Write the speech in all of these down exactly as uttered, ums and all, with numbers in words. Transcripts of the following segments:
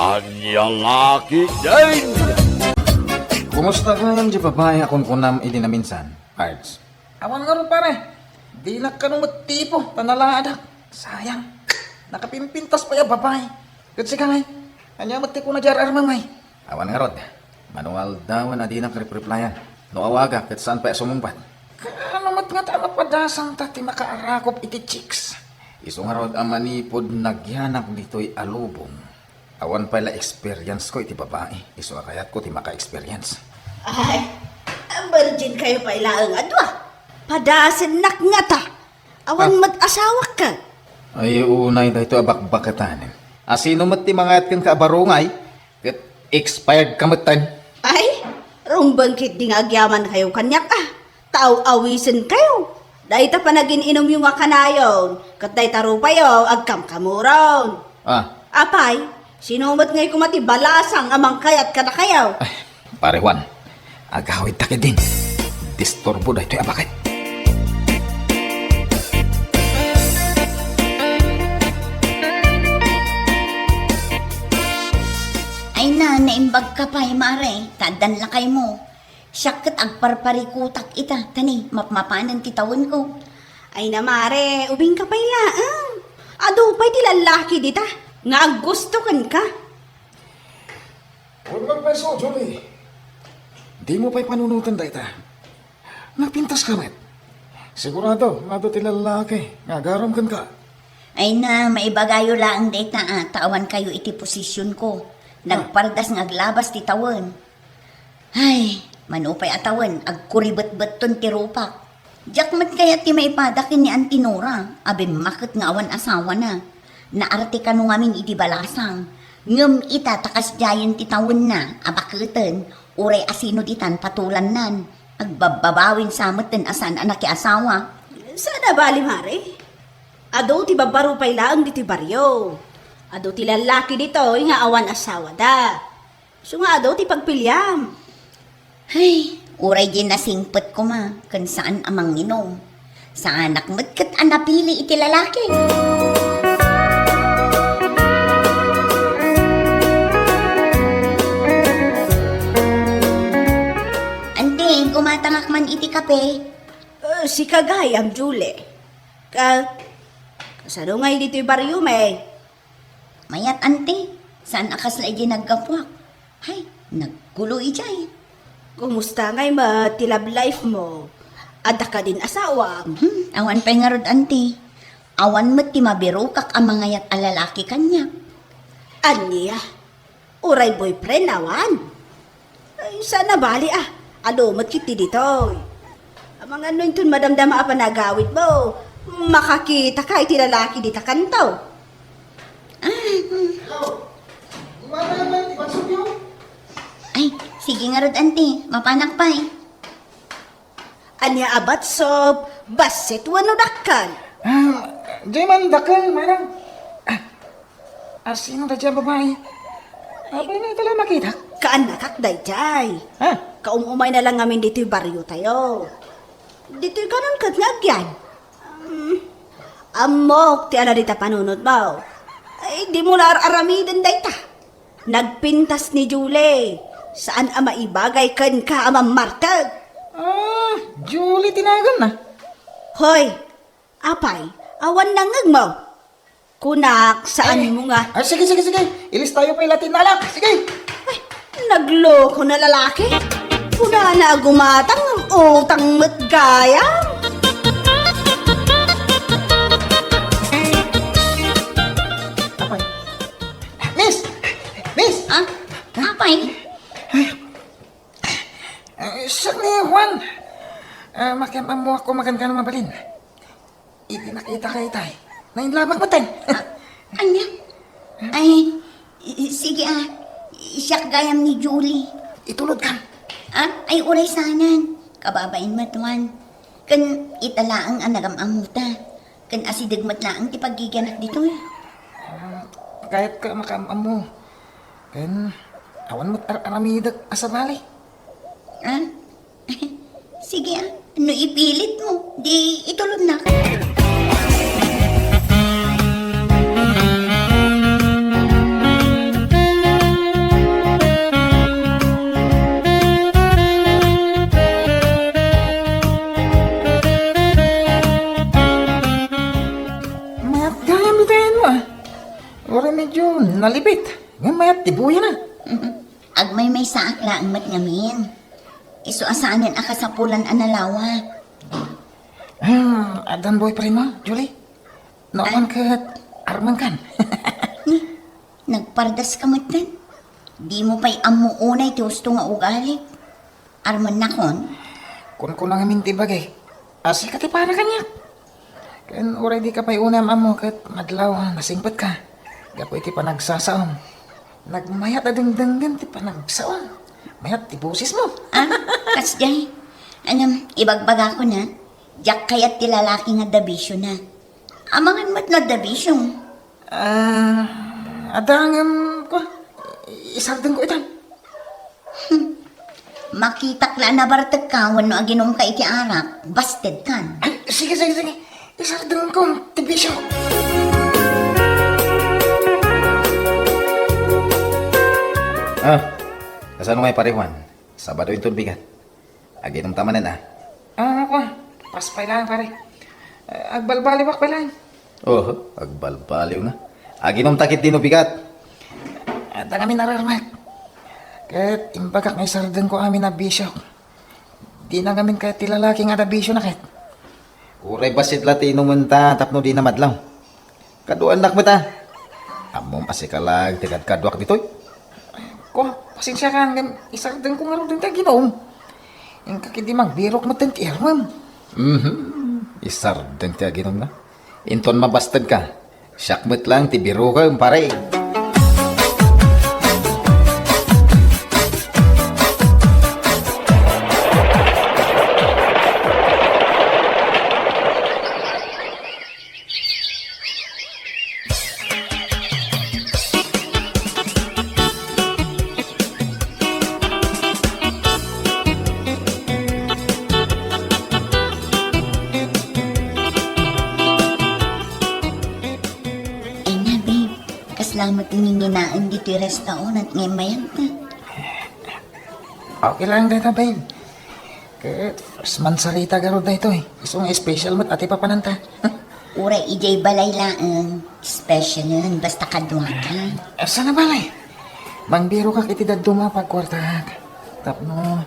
Ania la ketdin? Kumusta gayam ti babai a kunkunam idi naminsan, Ards? Awan ngarud, pare. Dinak kano met tipo, ta nalaadak. Sayang. Nakapimpintas pay a babai. Ket sika ngay, ania met ti kuna di ar-armem, ay? Awan ngarud. Mano nga aldawen a dinak replayan no awagak ket saan pay a sumungbat. Kaano met ngata a mapadasangta ti makaarakop iti chicks? Isu ngarud a manipud nagyanak ditoy a lubong, awan pay la experience ko iti babai. Isu a kayatko ti maka-experience. Ay, virgin kayo pay laeng a dua. Padasennak ngata. Awan Ah. met asawak ka. Ay, unay daytoy a bakbaketanen. A sino met ti mangayat kenka a barungay? Ket expired ka metten. Ay, rumbeng ketdi nga agyaman kayo kaniak, ah. Taaw-awisen kayo. Dayta panagin-inumyo nga kanayon, ket dayta rupayo agkamkamuron. Ah. Apay, sino met ngay koma ti balasang a mangkayat kadakayo? Ay, Pare Juan, agawidta ketdin. Disturbo daytoy a baket. Ay na, naimbag ka pay, Mare. Ta addan lakaymo. Siak ket agparparikutak ita, ta ni, mapmapanen ti tawenko. Ay na, Mare, ubing ka pay laeng. Adu pay ti lallaki dita nga aggusto kenka. Wen, magpayso, Julie. Dimo pay panunoten dayta. Nagpintas ka met. Sigurado, adu ti lallaki nga agaram kenka. Ay na, maibagayo laeng dayta, ah, ta awan kayo iti posisyonko. Ah. Nagpardas nga aglabas ti tawen. Ay, mano pay a tawen, agkuribetbetton ti rupak. Diak met kayat ti maipada ken ni Auntie Nora, a bimmaket nga awan asawana. Naarte kano ngamin iti balasang. Ngem ita ta kasdiayen ti tawenna a baketen, uray asino ditan patulannan. Agbabbabawin sa metten a saan a nakiasawa. Saan a bali, Mare. Adu ti babbaro pay laeng ditoy barrio. Adu ti lallaki ditoy nga awan asawada. Isu nga adu ti pagpiliam. Hay, uray diay nasingpet koma ken saan a manginom. Saanak met ket a napili iti lalaki. Auntie, gumatangak man iti kape. Eh, sika gayam, Julie. Ka-, kasano ngay ditoy barrio, may? Mayat, Auntie. Saan a kasla idiay naggapuak? Hay, naggulo idiay. Kumusta ngay met ti love life mo? Adda kadin asawam? Hmm, awan pay ngarud, Auntie. Awan met ti mabirokak a mangayat a lalaki kaniak. Ania? Uray boyfriend awan? Ay, saan a bali, ah. Adu met ketdi ditoy. Amangan no inton madamdama a panagawidmo, makakitaka iti lalaki dita kanto. Ah, hmm. Hello. Gumana man ti batsukyo? Ay, sige ngarud, Auntie. Mapanak pay. Ania a batsok, bassit wenno dakkel? Ah, diay man dakkel, manang. Ah, asino daydiay a babai? Apay, ita la makitak? Kaannakak daydiay. Ha? Kaum-umayna lang ngamin ditoy barriotayo. Ditoy kanon ket nga agyan. Hmm, ammok ti ala dita panunotmo. Ay, dimo la ar-aramiden dayta. Nagpintas ni Julie. Saan a maibagay kenka a mammarteg. Ah, Julie ti naganna. Hoy, apay, awan nangngegmo? Kunak, saan mo nga. Ah, sige, sige, sige. Ilistayo pay latin nalak. Sige. Ay, nagloko na lalaki. Kunana a gumatang, utang met gayam. Apay. Miss! Miss! Ah? Apay? Eh, siak ni Juan. Ah, makiam-ammoak koma kenka no mabalin. Idi nakitaka itay, nainlabak metten. Ah, ania? Ay, i-, i-, sige, ah. Siak gayam ni Julie. Itulodkam. Ah, ay, uray saanen. Kababain met, Juan. Ken ita laeng a nagam-ammota. Ken asideg met laeng ti paggigianak ditoy. Ah, kayatka a makaam-ammo. Ken awan met ar-aramidek a sabali. Ah? Sige, ah. No ipilitmo, di itulodnak. Pero medyo nalipit. Ngem mayat ti buyana. Agmaymaysaak laeng met ngamin. Isu a saanen a kasapulan a nalawa. Hmm, addan boyfriend mo, Julie? No, Ay. Awan ket armangkan. Ni, nagpardas ka metten. Di mo pay ammo unay ti husto nga ugali. Armennakon? Kunkuna ngamin ti bagi. Asi ka ti para kaniak. Ken uray di ka pay unay am-ammo ket madlaw, nasingpet ka. Gapu iti panagsasaom. Nagmayat a dengdenggen ti panagsaom. Mayat ti boses mo. Ah, kasjay. Ano, ibagbagakon, ha? Diak kayat ti lalaki nga adda bisiona. Amangan met no adda bisio. Ah, adda ngem, kua, isardengko itan. Hmm. Makitak la a nabartekka wenno aginumka iti arak, bastedkan. Ay, sige, sige, sige. Isardengko ti bisio. Ah, kasano ngay, Pare Juan? Sabado inton bigat. Aginom ta manen, a. Ah, kua. Pas pay laeng, pare. Eh, agbalbaliwak pay laeng. Oho, agbalbaliw na. Aginom ta ketdi no bigat. Adda ngamin arermek. Ket imbagak nga isardengko amin a bisiok. Dina ngamin kayat ti lalaki nga adda bisiona ket. Uray bassit la ti inumenta tapno dina madlaw. Kaduaennak met, a. Ammom a sika laeng ti kadkaduak ditoy. Ko, pasensiakan ngem isardengko ngaruden ti aginom. Inka ketdi magbirok metten ti ermem. Mhm. Isardeng ti aginomna. Inton mabastedka, siak met laeng ti birokem, pare. Ay na, babe. Kasla met ti nginginaem ditoy restaurant nga immayanta. Okay lang dayta, babe. Ket first mansarita garud daytoy. Isu nga special met a ti papananta. Uray idiay balay laeng, specialen, basta kaduaka. Asa nga balay? Mangbirokak iti dadduma a pagkuartaak. Tapno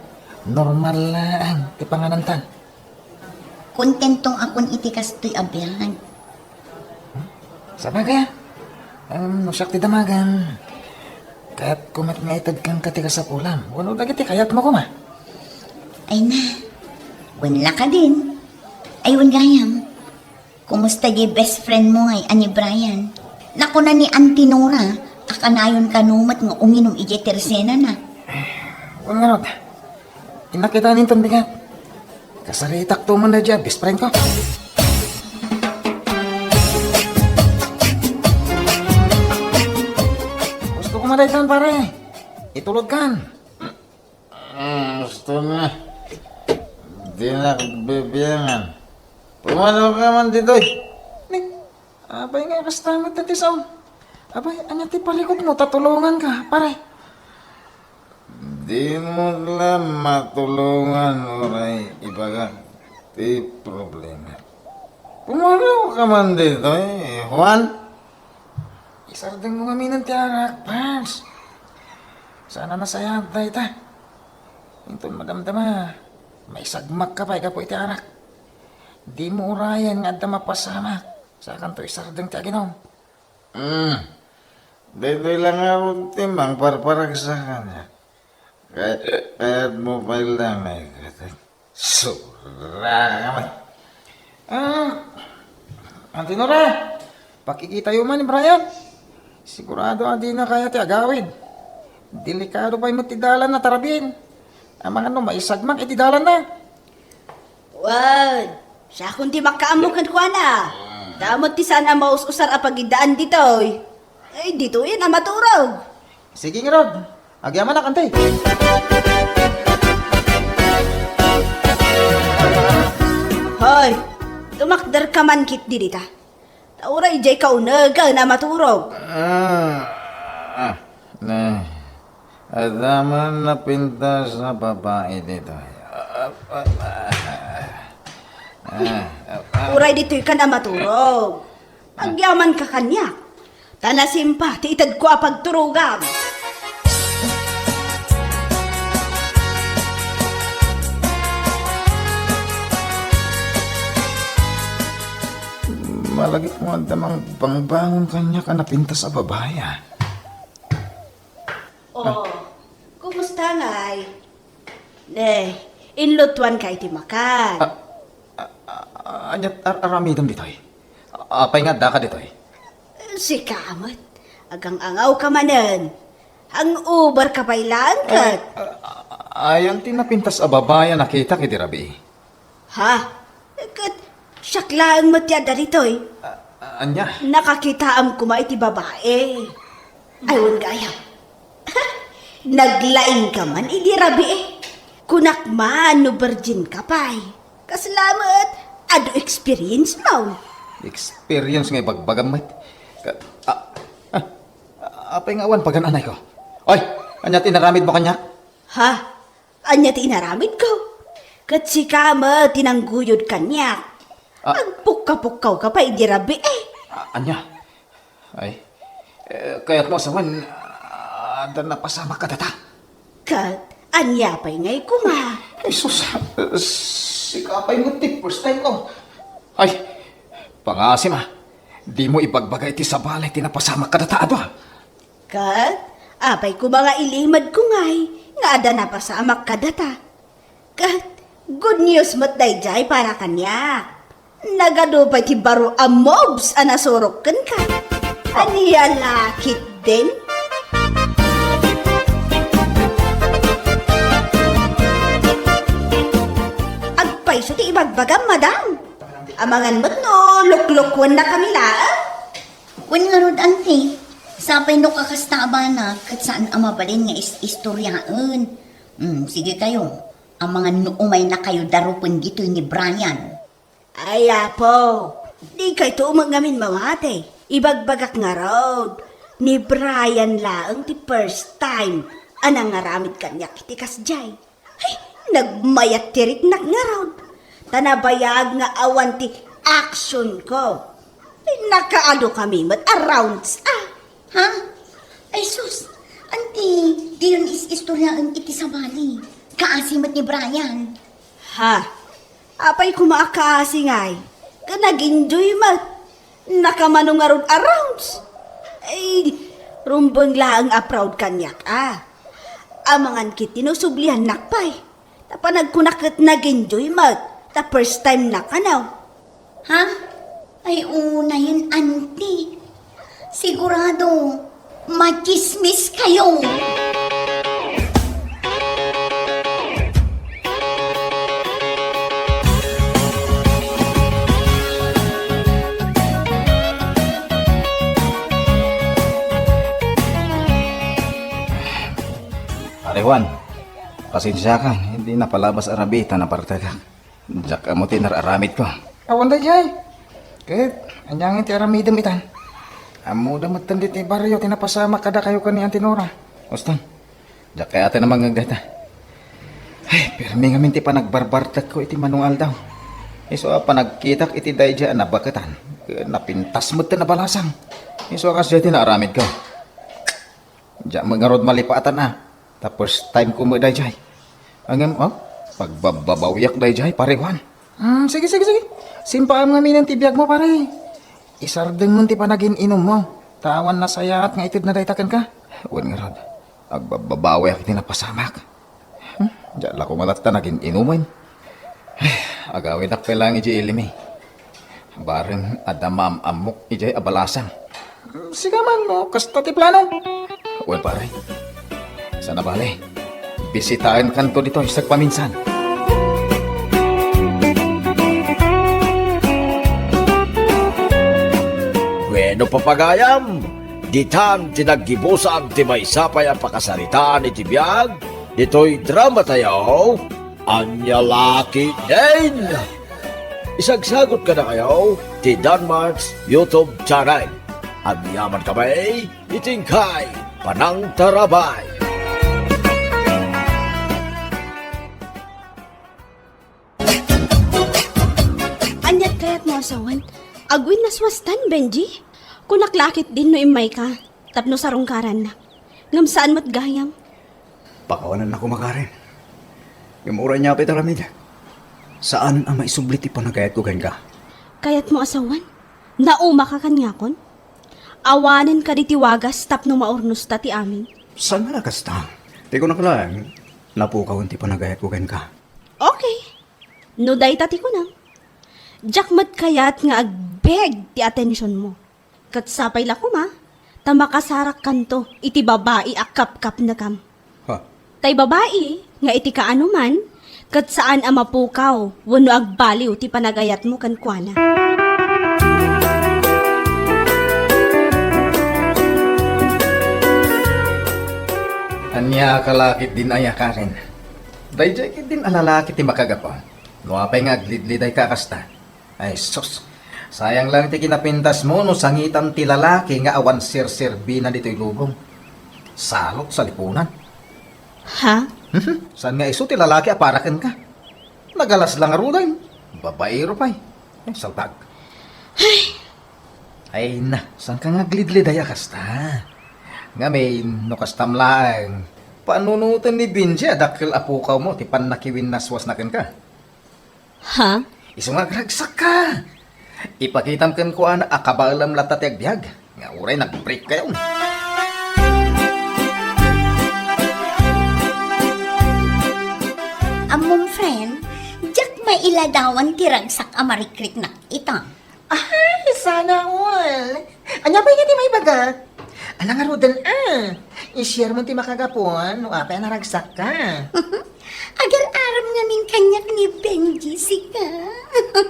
normal laeng ti panganantan. Kontentongakon iti kastoy a biag. Sabagay, a. Em, no siak ti damagan, kayatko met nga itedkan ka ti kasapulam. Wenno dagiti kayatmo koma. Ay na, wen la kadin. Ay, wen gayam. Kumusta di best friend mo ngay a ni Brian? Nakuna ni Auntie Nora a kanayon kano met nga uminom idiay tersenana. Wen ngarud. Innak ita ninton bigat. Kasaritak to man da dia, best friend ko. Gusto ko madaytan, pare. Itulod kan. Ah, gusto na. Di na bibiyangan. Pumanaw ka man ditoy. Ni, abay nga, basta mo tati sa. Abay, anya ti palikod mo, tatulungan ka, pare. Di mo la matulungan, uray ibagak ti problema. Pumanaw ka man ditoy, Juan. Isardeng mo ngamin ti arak, Pars. Sana nasayaat dayta. Inton madamdama, maisagmak ka pay gapu iti arak. Di mo urayen nga adda mapasamak. Sakanto isardeng ti aginom. Hmm. Daytoy la ngarud ti mangparparagsak kaniak. Kay-, kayat mo pay la nga ikkat. Sura ka man. Ah, Auntie Nora, pakikitayo man ni Brian. Sigurado a dina kaya ti agawid. Delikado pay met ti dalan a tarabien. Amangan no maisagmak iti dalanna. Wen, siakon ti makaammo kenkuana. Damo ti saan a maus-usar a pagiddaan ditoy. Ay, ditoyen a maturog. Sige ngarud. Agyamanak, Auntie. Hoy, tumakder ka man ketdi dita. Ta uray idiay ka unegen a maturog. Ah, ah, ne. Adda man napintas a babai ditoy. Ah, ah, ah. Ah, ah, ah. Uray ditoy ka a maturog. Agyaman ka kaniak. Ta nasimpa ti itedko a pagturogam. Malagipmo adda mangbangbangon kaniak a napintas a babai, a. Oh, kumusta ngay? Ne, inlutuanka iti makan. Ah, ah, ah, ania ti ar-, aramidem ditoy? Apay nga addaka ditoy? Sika met, agang-angawka manen. Hangover ka pay laeng ket. Ah, ah, ayan ti napintas a babai a nakitak idi rabii. Ha? Ket siak laeng met ti adda ditoy. Ah, ania? Nakakitaam koma iti babai. Ay, wen gayam. Naglaingka man idi rabii. Kunak man no virgin ka pay. Kasla met, adu experience mo. Experience nga ibagbagam met. Ka-, ah, ah, apay nga awan pagan-anayko? Oy, ania ti inaramidmo kaniak? Ha? Ania ti inaramidko? Ket sika met ti nangguyod kaniak. Ah. Agpukkapukkawka pay idi rabii. Ah, ania? Ay, eh, kayatmo a sawen, ah, adda napasamak kadata. Ket ania pay ngay koma? Ay, sus, eh, sika pay met ti first time ko. Ay, pangasim a, dimo ibagbaga iti sabali ti napasamak kadata a dua. Ket apay koma nga ilimedko ngay nga adda napasamak kadata? Ket good news met daydiay para kaniak. Nagadu pay ti baro a moves a nasurok kenka. Ania la ketdin? Agpayso ti ibagbagam, madam. Amangan met no luklukennakami laeng. Wen ngarud, anti, sapay no kakasta a banag, ket saan a mabalin nga is-istoriaen. Hmm, sige kayo. Amangan no umaynakayo darupen ditoy ni Brian. Ay, Apo, dikayto met ngamin mamati. Ibagbagak ngarud, ni Brian laeng ti first time a nangaramid kaniak iti kasdiay. Ay, nagmayat ti riknak ngarud. Ta nabayag nga awan ti action ko. Ay, nakaadu kami met a rounds, a. Ha? Ay, sus! Anti, diyon is-istoriaen iti sabali. Kaasi met ni Brian. Ha? Apay koma a kaasi ngay? Ket nag-enjoy met. Nakamano ngarud a rounds? Ay, rumbeng laeng a proud kaniak, a. Amangan ketdi no subliannak pay. Ta panagkunak ket nag-enjoy met. Ta first time na kano. Ha? Ay, unayen, anti. Sigurado, machismis kayo. Pare Juan, pasensiakan, hindi napalabas a rabii ta nabartegak. Diak ammo ti nar-aramidko. Awan daydiay. Ket, ania ngay ti aramidem itan? Ammoda metten ditoy barrio ti napasamak kadakayo ken ni Auntie Nora. Uston. Diak kayat a mangngeg dayta. Ay, pirmi ngamin ti panagbarbartekko iti mano nga aldaw. Isu a panagkitak iti daydiay a nabaketan. Napintas metten a balasang. Isu a kasdiay ti naaramidko. Diak met ngarud malipatan a. Ta first time ko met daydiay. Ngem, oh, pagbabbabawiak daydiay, Pare Juan. Hmm, sige, sige, sige. Simpaam ngamin ti biagmo, pare. Isardengmon ti panagin-inummo. Ta awan nasayaat nga itedna dayta kenka. Wen ngarud, agbabbabawiak iti napasamak. Hmm, diak la koma latta nagin-inumen. Agawidak pay laeng idiay ili mi. Bareng adda maam-ammok idiay a balasang. Sika man no kasta ti plano. Wen, pare. Sana bale, bisitaenkanto ditoy sagpaminsan. Bueno, papagayam, ditan ti naggibusan ti maysa pay a pakasaritaan iti biag ditoy drama tayo. Ania la ketdin? Isagsagot kadakayo ti Danmark's YouTube channel. Agyaman kami iti inkay panangtarabay. Aniat kayat mo a sawen? Agwin naswastan, Benji? Kunak la ketdin no immayka tapno sarungkarannak. Ngem saan met gayam. Pakawanannak koma, Karen. Ngem uray ania pay ti aramidek, saan a maisubli ti panagayatko kenka. Kayatmo a sawen? Naumaka kaniakon? Awanen kadi ti wagas tapno maurnosta ti amin. Saan nga la kasta? Ti kunak laeng, napukawen ti panagayatko kenka. Okay. No dayta ti kunam, diak met kayat nga agbeg ti atensionmo. Ket sapay la koma, ta makasarakkanto iti babai a kapkapnekam. Ha? Tay babai nga iti kaanoman, ket saan a mapukaw wenno agbaliw ti panagayatmo kenkuana. Ania a kalakit din aya, Karen? Daydiay ketdin a lalaki ti makagapu. No apay nga aglidlidayka a kasta? Ay, sus. Sayang lang ti kinapintasmo no sangitan ti lalaki nga awan serserbina ditoy lubong. Salot sa lipunan. Ha? Mhm. Saan nga isu ti lalaki a para kenka? Nagalas lang ngaruden. Babaero pay. Ay, saltag. Ay na, saan ka nga aglidliday a kasta? Ngamin, no kastam laeng, panunoten ni Benji a dakkel a pukawmo ti pannakiwinnaswasna kenka. Ha? Isu nga agragsakka. Ipakitam kenkuana a kabaelam latta ti agbiag nga uray nag-break kayo. Ammom, friend, diak mailadawan ti ragsak a marikriknak ita. Ay, sana all. Ania pay nga ti maibagak? Ala ngaruden a. I-share mo ti makagapuan no apay a naragsakka. Agar-aram ngamin kaniak ni Benji sika.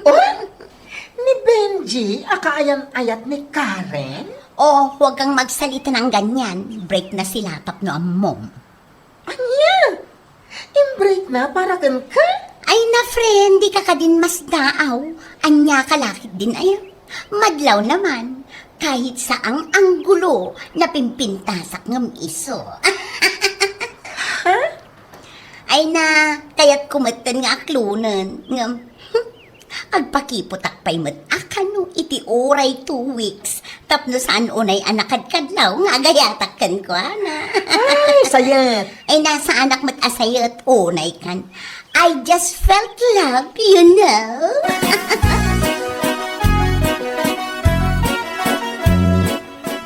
Oh? Ni Benji a kaayan-ayat ni Karen? Oh, huwag kang magsalita ng ganyan. Break na sila tapno ammom. Ania? Imbreakna para kenka? Ay na, friend, dika kadin masdaaw. Ania ka lakit din aya. Madlaw naman, kahit saang anggulo, napimpintasak ngem isu. Ha? Ay na, kayatko metten nga aklonen, ngem, hmm, agpakiputak pay met a kano iti uray two weeks tapno saan unay a nakadkadlaw nga agayatak kenkuana. Ay, sayet! Ay, nasaanak met a sayet, unay kan. I just felt love, you know.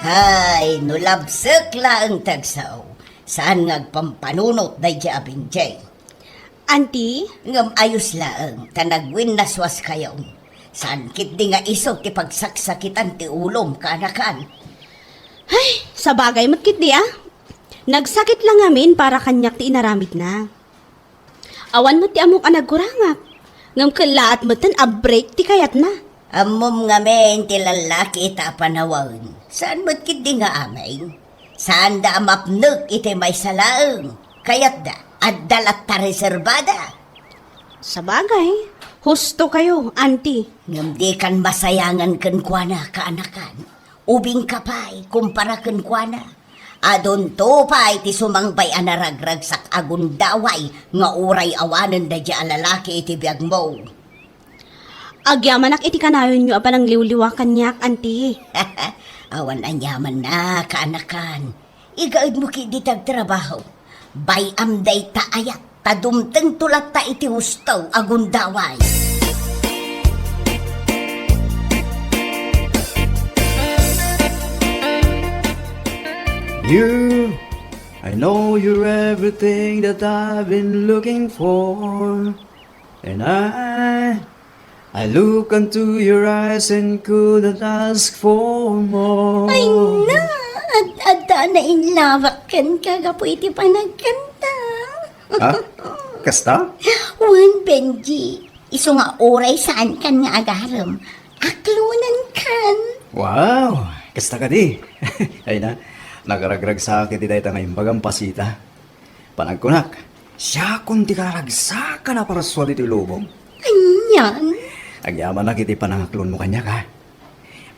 Hay, no labsek laeng ti agsao, saan nga agpampanunot daydi a Benji. Anti? Ngem ayos laeng, ta nagwinnaswaskayo. Saan ketdi nga isu ti pagsaksakitan ti ulom, kaanakan? Ay, sabagay met ketdi, a. Nagsakit la ngamin para kaniak ti inaramidna. Awan met ti ammok a nagkurangak, ngem kellaat metten a break ti kayatna. Ammom ngamin ti lallaki ita a panawen. Saan met ketdi nga amin? Saanda a mapnek iti maysa laeng. Kayatda, adda latta reserbada. Sabagay, husto kayo, Auntie. Ngem dikan masayangan kenkuana, kaanakan. Ubingka pay, kumpara kenkuana. Adunto pay ti sumangbay a naragragsak a gundaway nga uray awanen daydi a lalaki iti biagmo. Agyamanak iti kanayonyo a panangliwliwa kaniak, Auntie. Awan aniamanna, kaanakan. Igaedmo ketdi ti agtrabaho. Bay-am dayta ayat, ta dumtengto latta iti husto a gundaway. You, I know you're everything that I've been looking for. And I, I look into your eyes and couldn't ask for more. Ay na! Ad-adda na inlawak kenka gapu iti panagkanta. Ha? Kasta? Wen, Benji. Isu nga uray saan kan nga agarem. Aklonen kan. Wow! Kasta kadi? Ay na, nagaragragsak iti dayta nga imbagam, Pasita. Panagkunak, siakon ti kararagsakan a parsua ditoy lubong. Anian? Agyamanak iti panangaklonmo kaniak, a.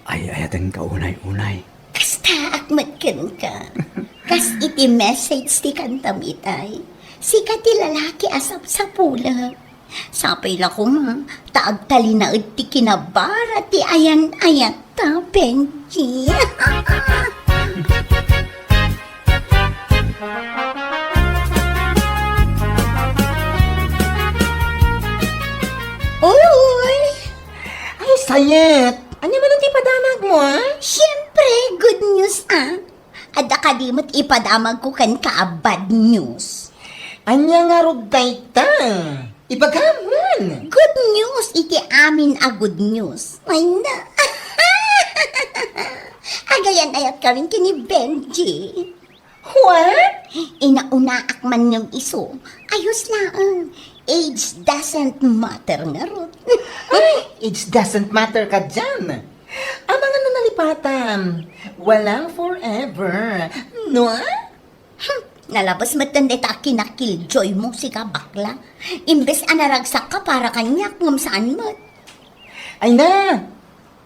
Ay-ayatenka unay-unay. Kastaak met kenka. Kas iti message ti kantam itay. Sika ti lalaki a sapsapulek. Sapay la koma, ta agtalinaed ti kinabara ti ayan-ayat. Ta, Benji. Uy! Ay, sayet! Ania man ti padamag mo, ah? Siyempre, good news, ah. Adda kadi met ipadamag ko kenka a bad news. Ania ngarud dayta? Ibagam man. Good news iti amin a good news. Ay na. Agayan-ayat kami ken ni Benji. What? Inaunaak man ngem isu. Ayos laeng. Age doesn't matter ngarud. Ay, age doesn't matter kadian. Amangan no nalipatan. Walang forever. No? Hmm, nalabes met dayta a kinakiljoy mo, sika, bakla. Imbes a naragsakka para kaniak, ngem saan met. Ay na!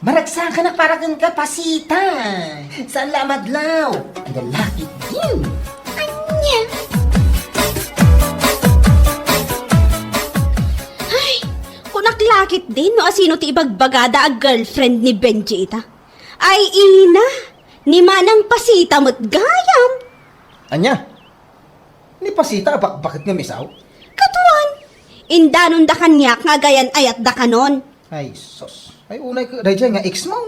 Maragsakanak para kenka, Pasita. Saan la a madlaw? Ania laketdin? Ania? Ay, kunak laketdin no asino ti ibagbagada a girlfriend ni Benji ita. Ay, ina, ni Manang Pasita met gayam. Ania? Ni Pasita a bakbaket ngem isaw? Kaduan, indanonda kaniak nga agayan-ayatda kanon. Ay, sus. Ay, unay ka, daydiay nga ex mo.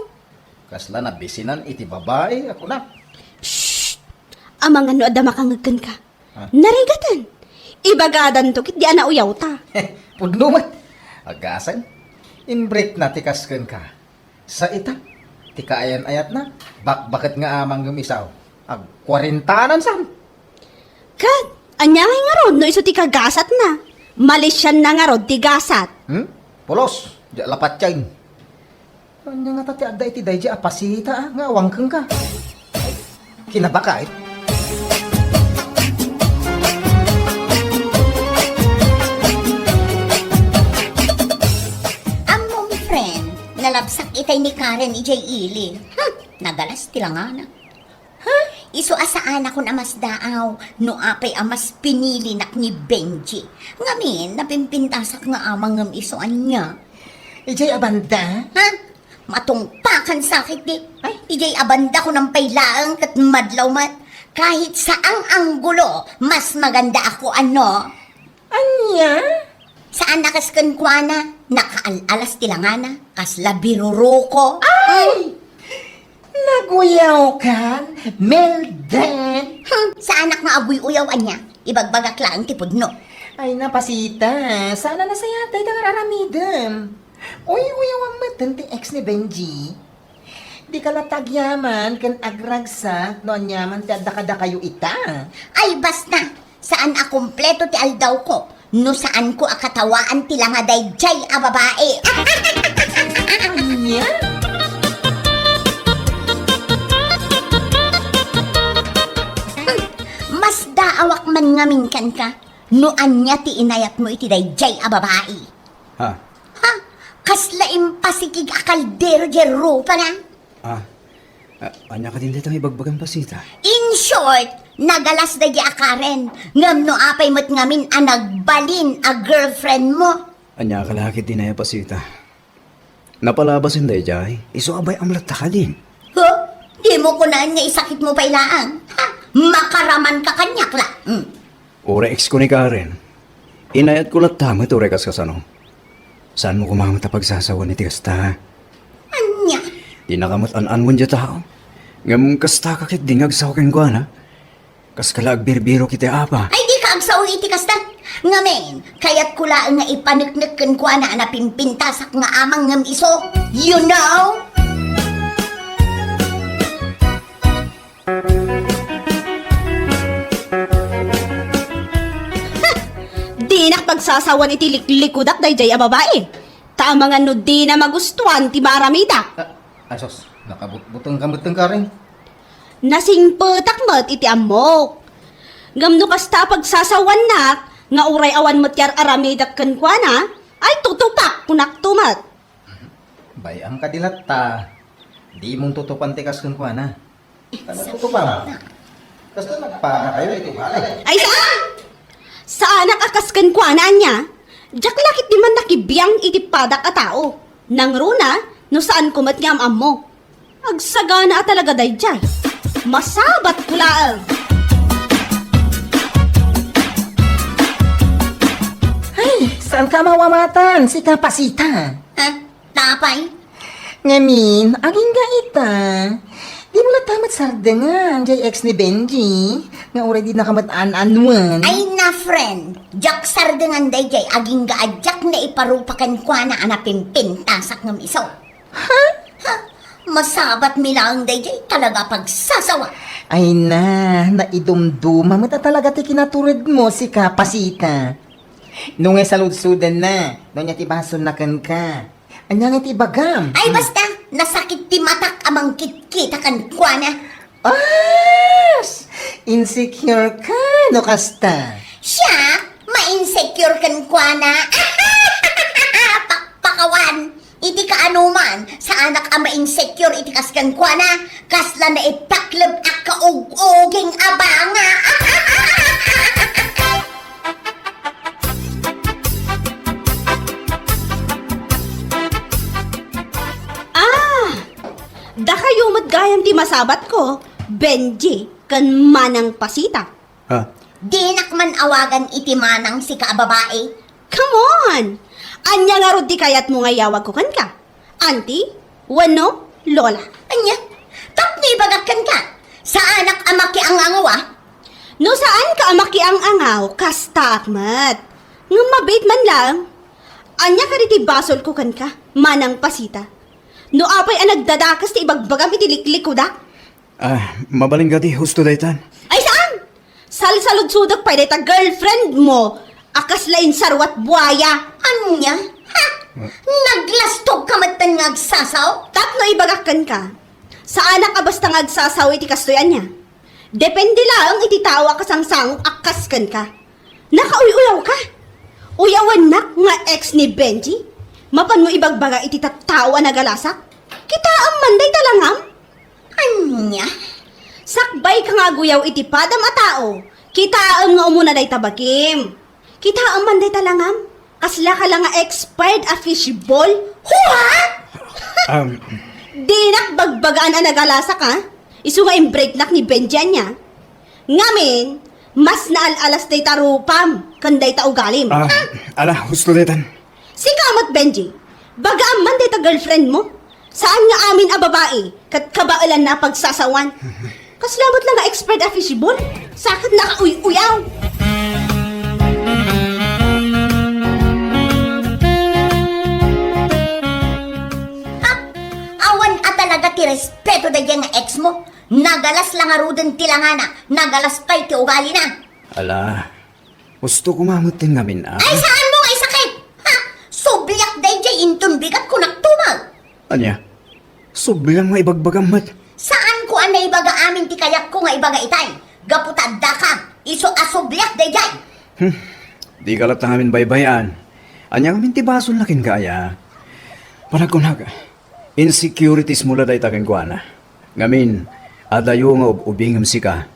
Kasla nabisinan iti babai a kunak. Shh! Amangan no adda makangeg kenka. Ah. Narigaten. Ibagadanto ket di a nauyawta. Pudno met. Agasem. Imbrekna ti kas kenka. Sa ita, ti kaayan-ayatna, bakbaket nga amang ngem isaw. Agkuarentaanan san. Ket, ania ngay ngarud no isu ti kagasatna? Malisianna ngarud ti gasat. Hmm? Pulos, di a la patien. Ania ngata ti adda iti daydiay a Pasita, ah, nga awan kenka? Kinabaka, eh. Ammom, friend, nalabsak itay ni Karen idiay ili. Hmm, nagalas ti langana. Ha? Isu a saanakon a masdaaw no apay a mas pinilinak ni Benji. Ngamin, napimpintasak nga amang ngem isu ania. Idiay a banda? Ha? Matungpakan sakit di. Ay. Idiay a banda kunak pay laeng ket madlaw met. Kahit saang anggulo, mas maganda ako, ano? Ania? Saan a kas kenkuana, nakaal-alas ti langana, kasla biruruko. Ay! Naguyawkan, Melden? Hmm, saanak nga aguy-uyaw ania? Ibagbagak laeng ti pudno. Ay, na, Pasita, saan a nasayat dayta nga ar-aramidem. Uy-uyawam metten ti ex ni Benji. Dika la tagyaman ken agragsak no aniaman ti adda kadakayo ita. Ay, basta! Saan a kompleto ti aldawko no saanko a katawaan ti langa daydiay a babai. Ania? Hmm, masdaawak man ngamin kenka no ania ti inayatmo iti daydiay a babai. Ha? Ha? Kasla impasikig a kaldero diay rupana? Ah, ah, ania kadin dayta nga ibagbagam, Pasita? In short, nagalas daydiay a Karen, ngem no apay met ngamin a nagbalin a girlfriend mo? Ania ka lakit dinaya, Pasita? Napalabasen daydiay, isu a bay-am latta kadin. Huh? Dimo kunaan nga isakitmo pay laeng? Ha? Makaraman ka kaniak la. Hmm. Uray ex ko ni Karen. Inayatko latta met uray kas kasano. Saanmo koma met a pagsasawen iti kasta? Ania? Dinaka met an-anuen diay tao. Ngem kasta ka ketdi nga agsao kenkuana. Kaska la agbirbirok iti apa. Ay, dika agsao iti kasta. Ngamin, kayatko laeng nga ipaneknek kenkuana a napimpintasak nga amang ngem isu. You know? Dinak pagsasawan iti liklikudak daydiay a babai. Ta amangan no dina magustuan ti maaramidak. Ah, ay sus, nakabutbuteng ka met, Karen. Nasingpetak met iti ammok. Ngem no kasta a pagsasawannak, nga uray awan met ti ar-aramidak kenkuana, ay tutupak, kunakto met. Bay-am kadi latta. Dimon tutupan ti kas kenkuana. Ano tutupan? Kasta nagpakakayo iti balay. Ay, saan? Saanak a kas kenkuana ania? Diak la ketdi man nakibiang iti padak a tao. Nangruna, no saanko met nga am-ammo. Agsagana a talaga daydiay. Masabatko laeng. Ay, saanka a mawawatan, sika Pasita? Ha? Apay? Ngamin, agingga ita. Dimo latta met sardengan jay ex ni Benji nga uray dinaka met an-anuen. Ay na, friend, diak sardengan daydiay agingga a diak naiparupa kenkuana a napimpintasak ngem isu. Ha? Ha? Masabatmi laeng daydiay, talaga a pagsasawa. Ay na, naidumduma met a talaga ti kinaturedmo, sika Pasita. No nga saludsodenna, no ania ti basolna kenka? Ania nga ti ibagam? Ay, basta, nasakit ti matak a mangkitkita kenkuana. As! Insecure ka, no kasta? Siak, ma-insecure kenkuana. Pakpakawan! Iti kaanuman, saanak a ma-insecure iti kas kenkuana, kasla naipakleb a kaug-uging a banga. Ah! Dakayo met gayam ti masabatko, Benji ken Manang Pasita. Ha? Dinak man awagan iti manang, sika a babai. Come on! Ania ngarud ti kayatmo nga iyawagko kenka? Auntie? Wenno Lola? Ania? Tapno ibagak kenka, saanak a makiang-angaw a. No saanka a makiang-angaw, kastaak met. Ngem mabiit man laeng. Ania kadi ti basolko kenka, Manang Pasita? No apay a nagdadakes ti ibagbagam iti liklikudak? Ah, mabalin kadi, husto daytan? Ay, saan? Salsaludsodek pay dayta girlfriend mo a kasla insaruat buaya. Ania? Ha? Naglastog ka met nga agsasao? Tapno ibagak kenka, saanak a basta nga agsasao iti kastoy, ania? Depende laeng iti tao a kasangsangok a kas kenka. Nakauy-uyaw ka? Uyawennak nga ex ni Benji? Mapanmo ibagbaga iti tattao a nagalasak? Kitaem man dayta langam? Ania? Sakbay ka nga aguyaw iti padam a tao. Kitaem nga umuna dayta bagim. Kitaem man dayta langam. Kasla ka la nga expired a fishball. What? Um, Dinak bagbagaan a nagalasak, ha? Isu nga imbreaknak ni Benji ania. Ngamin, mas naal-alas dayta rupam ken dayta ugalim. Ah, ala, husto daytan. Sika met, Benji, bagaam man dayta girlfriend mo. Saan nga amin a babai ket kabaelanna a pagsasawan. Kasla met la nga expired a fishball. Saket nakauy-uyaw. Ha? Awan a talaga ti respeto daydiay nga ex mo. Nagalas la ngaruden ti langana, nagalas pay ti ugalina. Ala, husto koma met ti ngamin, a? Ay, saanmo nga isakit? Ha? Subliak daydiay inton bigat kunak tumag. Ania? Subliam nga ibagbagam met. Saanko a naibaga amin ti kayatko nga ibaga itay. Gapu ta adda ka, isu a subliak daydiay. Hmm. Dika latta ngamin baybay-an. Ania ngamin ti basolna kenka aya? Panagkunak, insecurities mo la dayta kenkuana. Ngamin, adayo nga ub-ubingem sika.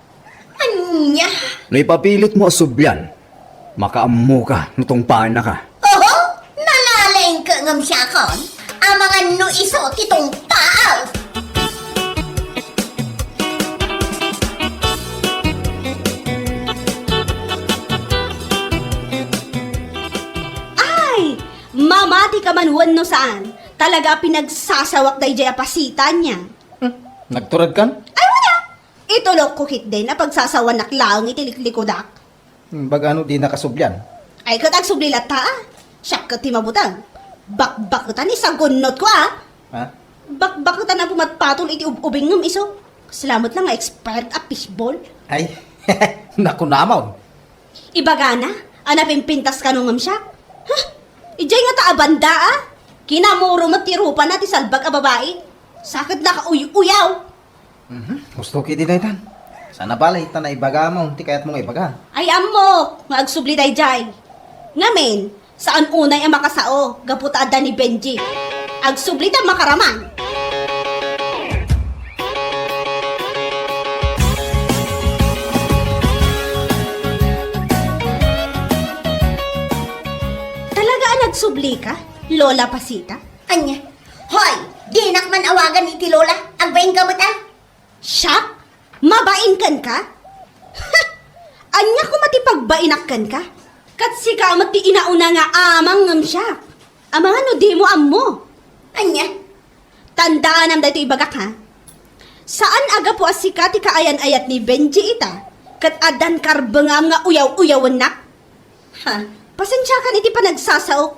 Ania? No ipapilitmo a sublian, makaammoka no tungpaennaka. Oho, nalalaingka ngem siakon, amangan no isu ti tungpaa. Ay! Mamati ka man wenno saan, talaga a pinagsasawak daydiay a Pasita ania. Hmm, nagturedkan? Ay, wala. Itulokko ketdin a pagsasawanak laeng iti liklikudak. Hmm, baga no dinaka sublian? Ay, ket agsubli latta, a. Siak ket ti mabuteng. Bakbaketan, isagunnotko, a. Ha? Bakbaketan a pumatpatol iti ub-ubingngem isu. Kasla met la nga expired a fishball. Ay, nakunamon. Ibagana a napimpintas kano ngem siak. Huh? Idiay ngata a banda, a. Kinamuro met ti rupana ti salbag a babai. Saket nakauy-uyaw. Mhm. Husto ketdi daytan. Sana bale ta naibagam ti kayatmo nga ibaga. Ay, ammok nga agsubli daydiay. Ngamin, saan unay a makasao gapu ta adda ni Benji. Agsubli ta makaraman. Talaga a nagsubli ka, Lola Pasita? Ania? Hoy! Dinak man awagan iti lola. Agbainka met, a? Siak? Mabain kenka? Ania koma ti pagbainak kenka? Ket sika met ti inauna nga amang ngem siak. Amangan no dimo ammo. Ania? Tandaanam daytoy ibagak, ha? Saan a gapu a sika ti kaayan-ayat ni Benji ita, ket addan karbengam nga uyaw-uyawennak? Ha? Pasensiakan iti panagsasaok.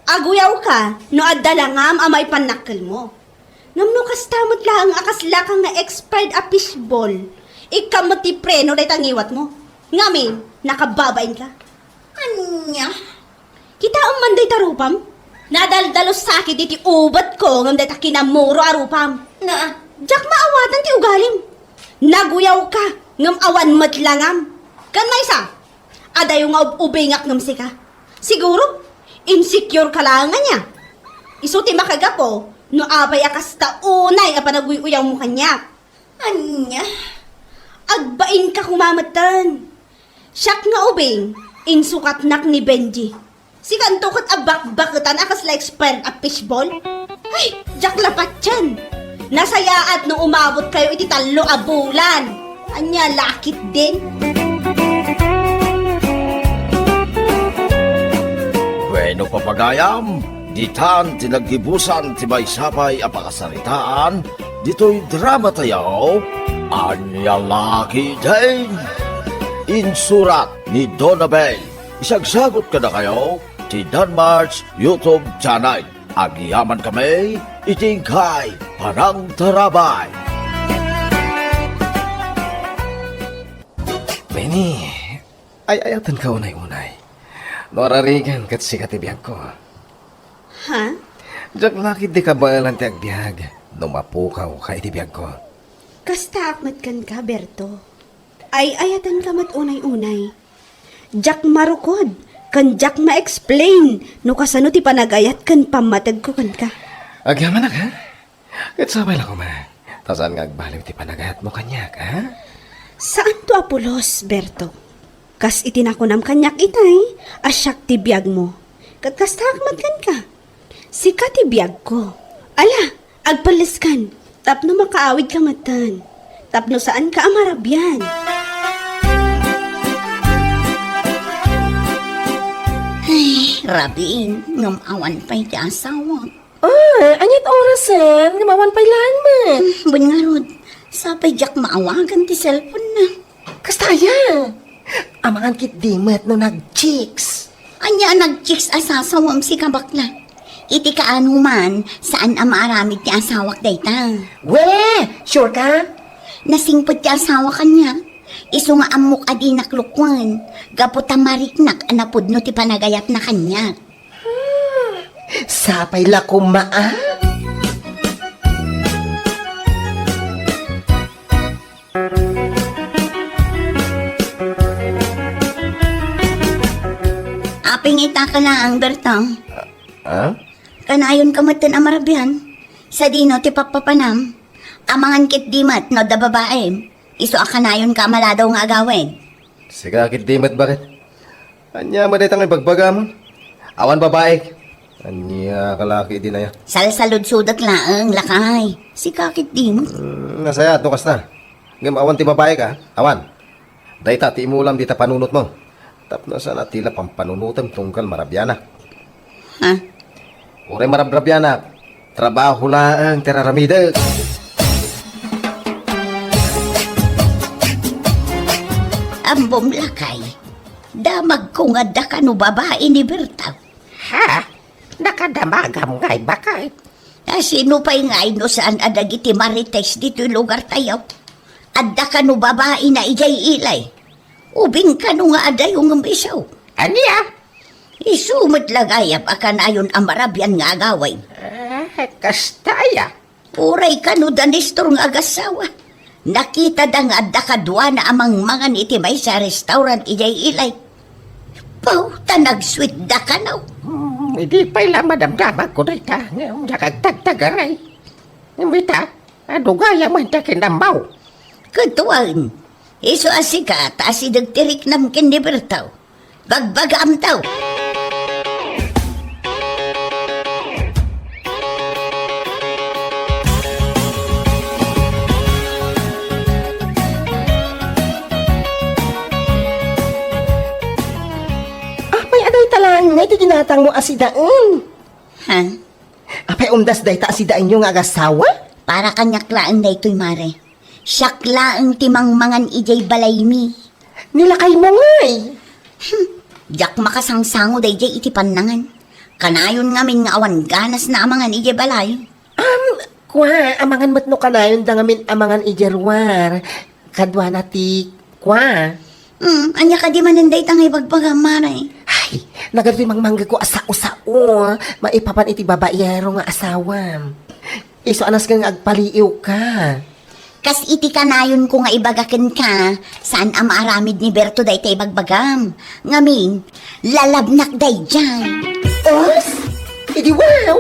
Aguyawka no adda langam a maipan nakkelmo. Ngem no kasta met laeng a kaslaka nga expired a fishball, ikkam met ti preno dayta ngiwatmo. Ngamin, nakababainka. Ania? Kitaem man dayta rupam? Nadaldalos sakit iti ubetko ngem dayta kinamuro a rupam. Na? Diak maawatan ti ugalim. Naguyawka ngem awan met langam. Ken maysa, adayo nga ub-ubingak ngem sika. Siguro, insecure ka laeng ania. Isu ti makagapu no apay a kasta unay a panaguy-uyawmo kaniak. Ania? Agbainka koma metten. Siak nga ubing, insukatnak ni Benji. Sikanto ket a bakbaketan a kasla expired a fishball? Ay, diak la patien. Nasayaat no umabotkayo iti tallo a bulan. Ania la ketdin? Bueno, papagayam, ditan ti naggibusan ti maysa pay a pakasaritaan ditoy drama tayo, Ania la ketdin? Insurat ni Donna Bell. Isagsagut kadakayo ti Danmar's YouTube channel. Agyamankami iti inkay panangtarabay. Benny, ay-ayatenka unay-unay. No ararigan ket sika ti biagko. Ha? Diak la ketdi kabaelan ti agbiag no mapukawka iti biagko. Kastaak met kenka, Berto. Ay-ayatenka met unay-unay. Diak marukod, ken diak ma-explain no kasano ti panagayat ken pammategko kenka. Agyamanak, ha? Ket sapay la koma, ta saan nga agbaliw ti panagayatmo kaniak, ha? Saanto a pulos, Berto. Kas iti nakunam kaniak itay, a siak ti biagmo. Ket kastaak met kenka. Sika ti biagko. Ala, agpelleskan, tapno makaawidka metten. Tapno saanka a marabian. Ay, rabiin, ngem awan pay ti asawak. Ah, ania't orasen? Ngem awan pay laeng met. Hmm, wen ngarud, sapay diak maawagan ti cellphone na. Kasta aya? Amangan ketdi met no nag-chicks. Ania a nag-chicks a sasawem sika, bakla? Iti kaano man, saan a maaramid ti asawak dayta. We, sure ka? Nasingpet ti asawak kaniak. Isu nga ammok a dinak lukwen, gapu ta mariknak a napudno ti panagayatna kaniak. Sapay la koma, a? Aping ita ka laeng, Bertang. Ah? Kanayonka metten a marabian. Sadino ti pappapanam? Amangan ketdi met no adda babaim. Isu a kanayonka a maladaw nga agawid. Sika ketdi met, baket? Ania met dayta nga ibagbagam? Awan babaik. Ania ka la ketdi aya? Salsaludsodak laeng, lakay. Sika ketdi met. Hmm, nasayaat no kasta. Ngem awan ti babaik, a? Awan. Dayta ti imulam dita panunotmo. Tapno saan a ti la pampanunotem tunggal marabianak. Ha? Uray marabrabianak, trabaho laeng ti raramidek. Ammom, lakay. Damagko nga adda kano babai ni Berta. Ha? Nakadamagam ngay, baket? A, sino pay ngay no saan a dagiti marites ditoy lugartayo? Adda kano babaina idiay ilay? Ubing kano nga adayo ngem isu? Ania? Isu met la gayam a kanayon a marabian nga agawid. Ah, kasta aya? Uray kano da Nestor nga agassawa. Nakitada nga adda kaduana a mangmangan iti maysa a restaurant idiay ilay. Pau, ta nagsweetda kano. Hmm, idi pay la madamdamagko dayta, ngem diak agtagtagaray. Ngem ita, adu gayam ti kinammaw. Ket wen, isu a sika ta asideg ti riknam ken ni Berto. Bagbagaam daw. Iginatangmo a sidaen. Ha? Apay, umdas dayta a sidaenyo nga agasawa? Para kaniak laeng daytoy, mare. Siak laeng ti mangmangan idiay balaymi. Ni lakaymo ngay? Hmm, diak makasangsango daydiay iti pannangan. Kanayon ngamin nga awan ganasna a mangan idiay balay. Am, kua, amangan met no kanayonda ngamin amangan idiay ruar. Kaduana ti kua. Hmm, ania kadi manen dayta nga ibagbagam, mare? Ay, nagadu ti mangmanggeko a sao-sao. Maipapan iti babaero nga asawam. Isu a nasken nga agpaliiwka. Kas iti kanayonko nga ibaga kenka, saan a maaramid ni Berto dayta ibagbagam. Ngamin, lalabnak daydiay. Os? Idi wow!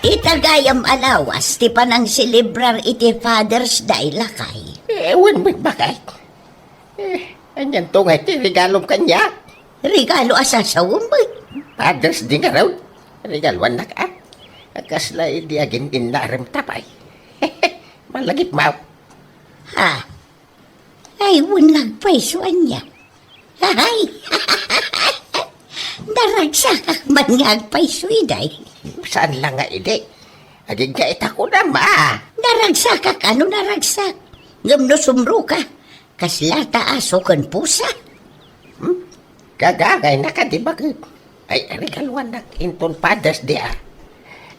Ita gayam a lawas ti panangselebrar iti Father's Day, lakay. Eh, wen met, baket. Eh, anianto ngay ti regalom kaniak? Regalo a sasawem met. Father's Day ngarud. Regaluannak, a? Kasla idi agin-innarem ta pay. Malagip, maw. Ha? Ay, wen nga agpayso ania. Ay! Naragsakak man nga agpayso, iday. Saan la nga idi? Agingga ita kunam, a? Naragsakak, ano naragsak? Ngem no sumroka, kasla ta aso ken pusa. Hmm? Gagangayna kadi, baket. Ay, regaluannak inton Father's Day, a.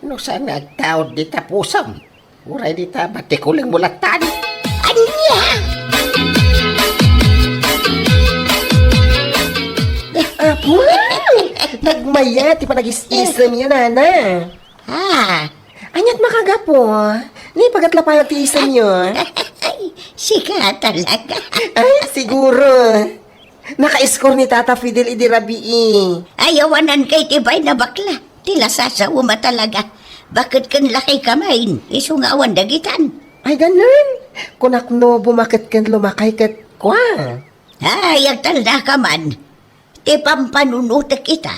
No saan nga agtaud dita pusam, uray dita batikulengmo latta. Ania? Apo! Nagmaya ti panagis-isemyo, nana. Ah. Aniat makagapu? Ni pagatlapayan ti isemyo? Sika talaga. Ay, siguro. Naka-score ni Tata Fidel idi rabii. Ay, awanan kay ti bay na bakla. Ti lasasawem a talaga. Baket ken lakay kamain, isu nga awan dagitan. Ay, ganun. Kunak no bumaket ken lumakay ket kua. Ay, agtalna ka man. Ti pampanunotek ita,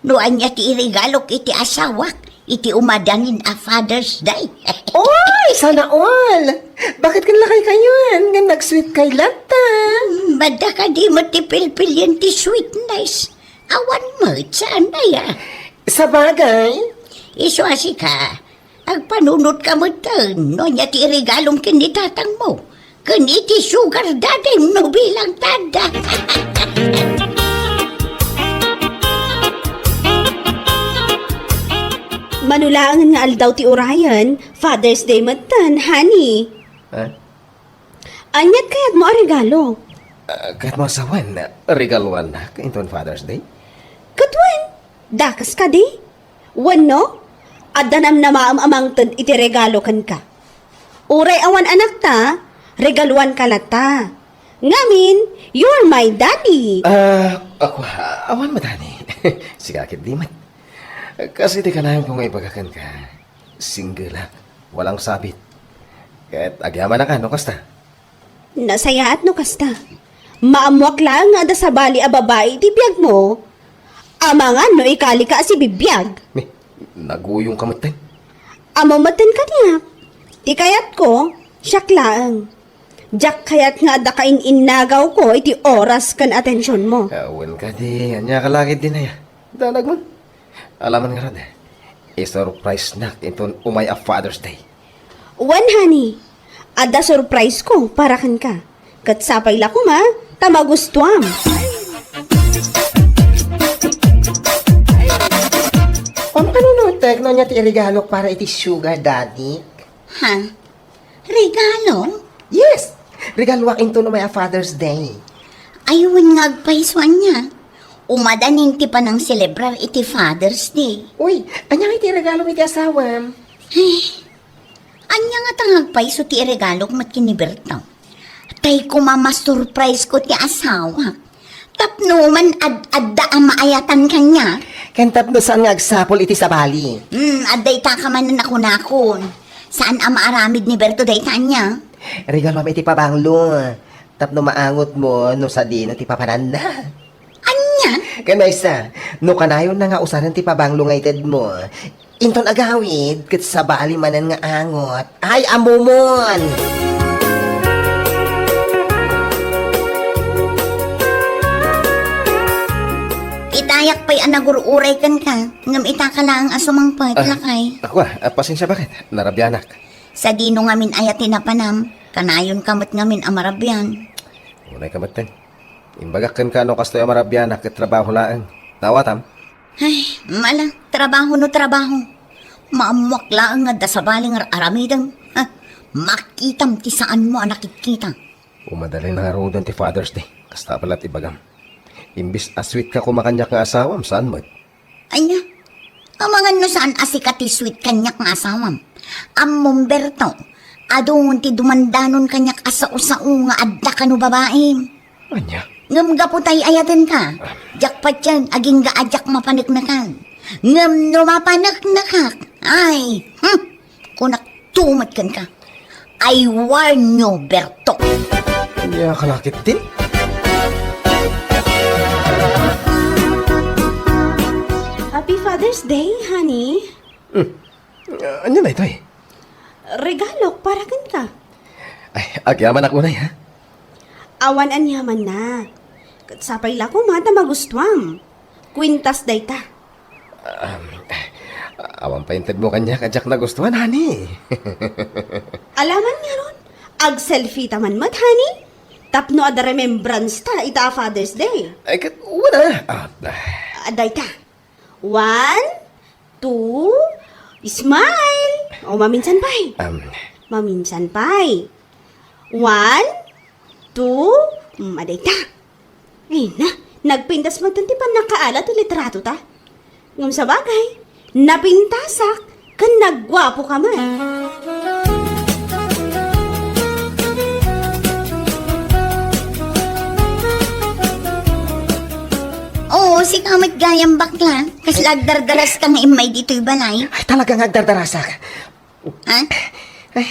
no ania ti iregalok iti asawak iti umadanin a Father's Day. Oy, sana all! Baket ken lakay kayon nga nag-sweet kay latta? Hmm, madda kadi met ti pilpilian ti sweetness. Awan met, saan aya? Sabagay. Isu a sika, agpanunotka metten no ania ti iregalom ken ni tatangmo, ken iti sugar daddy no bilang tanda. Mano laengen nga aldaw ti urayen, Father's Day metten, honey. Ha? Aniat kayatmo a regalo? Ah, kayatmo a sawen, regaluannak inton Father's Day? Ket wen, dakes kadi? Wenno, adda namnamaem a mangted iti regalo kenka. Uray awan anakta, regaluanka latta. Ngamin, you're my daddy. Ah, ako, awan met, honey. Sika ketdi met. Kas iti kanayonko nga ibaga kenka, singgelak, walang sabit. Ket agyamanak a no kasta. Nasayaat no kasta. Maammoak laeng nga adda sabali a babai iti biagmo. Amangan no ikalika a sibibiag. Ni, naguyongka metten. Ammo metten kaniak. Ti kayatko, siak laeng. Diak kayat nga adda kain-innagawko iti oras ken atensionmo. Ah, wen kadi, ania ka la ketdin aya? Danagmon. Alaman ngarud, isurprisenak inton umay a Father's Day. Wen, honey, adda surprisesko para kenka. Ket sapay la koma ta magustuam. Pampanunotek no ania ti iregalok para iti sugar daddy? Ha? Regalo? Yes! Regaluak inton umay a Father's Day. Ay, wen nga agpayso ania. Umadanin ti panangselebrar iti Father's Day. Uy, ania nga iti regalom iti asawam? Ay, ania ngata nga agpayso ti iregalok met ken ni Berto? Tay koma masurpriseko ti asawak. Tapno man ad-adda a maayatan kaniak. Ken tapno saan nga agsapul iti sabali. Hmm, adda ita ka manen a kunakon. Saan a maaramid ni Berto dayta ania? Regaluam iti pabanglo. Tapno maangotmo no sadino ti papananna. Ania? Ken maysa, no kanayonna nga usaren ti pabanglo nga itedmo, inton agawid, ket sabali manen nga angot. Ay, ammomon! Diak pay a nagur-uray kenka, ngem itaka laeng a sumangpet, Ah, lakay. Ako, ah, ah, pasensia, baket? Narabianak. Sadino ngamin aya ti napanam? Kanayonka met ngamin a marabian. Unay ka metten. Imbagak kenka no kastoy a marabianak ket trabaho laeng. Naawatam? Ay, mala, trabaho no trabaho. Maammoak laeng nga adda sabali nga ar-aramidem. Ha? Makitam ti saanmo a nakikita. Umadalay na ngaruden ti Father's Day. Kasta pay la ti ibagam. Imbes a sweet ka koma kaniak nga asawam, saan met? Ania? Amangan no saan a sika ti sweet kaniak nga asawam. Ammom, Berto, adun ti dumandanon kaniak a sao-sao nga adda kano babaim. Ania? Ngem gapu tay ayatenka, diak patien agingga a diak mapaneknekan. Ngem no mapaneknekak, ay, hmm, kunak tumet kenka. I warn you, Berto. Ania ka lakit din? Happy Father's Day, honey. Hmm. Ah, ania daytoy? Regalok para kenka. Ay, agyamanak unay, ha? Awan aniamanna. Ket sapay la koma ta magustuam. Kwintas dayta. Um, awan pay intedmo kaniak a diak nagustuan, honey. Alaman ngarud, ag-selfie ta man met, honey. Tapno adda remembrance ta ita a Father's Day. Ay, ket, wala. Ah, ah. Ah, dayta. One, two, smile. O, maminsan pay. Um. Maminsan pay. One, two, mm, adayta. Ay na, nagpintas met ti pannakaala ti litrato ta. Ngem sabagay, napintasak ken nagguapo ka met. Oo, sika met gayam bakla. Kasla agdardaras ka nga immay ditoy balay. Ay, talaga nga agdardarasak. Ha? Ay,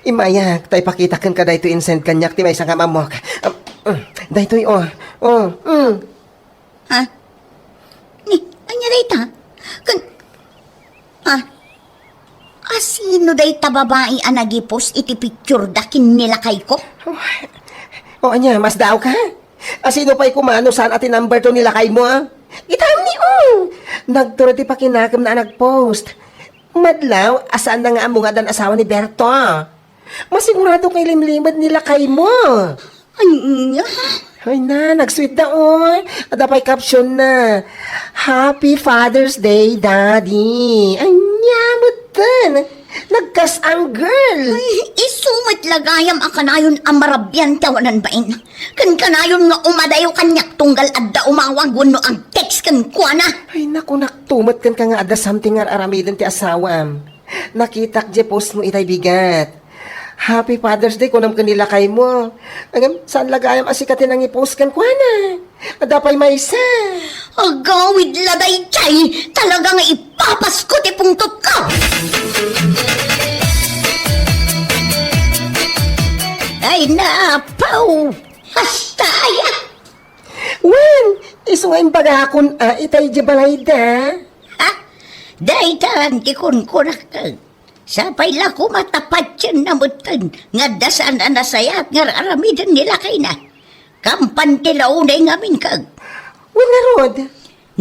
immayak, ta ipakitak kenka daytoy insend kaniak ti maysa nga ammoak. Um, um, daytoy, oh. Oh, mm. Ha? Ni, ania dayta? Kan, ah, asino dayta babai a nag-post iti picture da ken ni lakayko? Oh, oh, ania, masdaawka? Asino pay koma no saan a ti number two ni lakaymo, ah? Itam ni, oh! Nagturo ti pakinakemna a nag-post. Madlaw a saanna nga ammo nga addan asawa ni Berto. Masigurado kay limlimed ni lakaymo. Ania? Ay na, nag-sweet da, oy. Adda pay caption na, "Happy Father's Day, Daddy." Ania, metten. Nagkas-ang, girl. Ay, isu met la gayam a kanayon a marabian ti awanan bain. Ken kanayon nga umadayo kaniak tunggal adda umawag wenno ag-text kenkuana. Ay, naku, naktumet kenka nga adda something nga ar-aramiden ti asawam. Nakitak diay post mo itay bigat. Happy Father's Day, kunam ken ni lakaymo. Ngem, saan la gayam a sika ti nangi-post kenkuana? Adda pay maysa. Agawid la daydiay, talaga nga ipapasko ti pungtotko. Ay, napaw! Hasta aya! Wen, isu nga imbagakon a itay diay balayda. Ha? Daytan ti kunkunak. Sapay la koma ta patienna metten nga adda saan a nasayaat nga ar-aramiden ni lakayna. Kampan ti launay ngamin kag. Wen ngarud?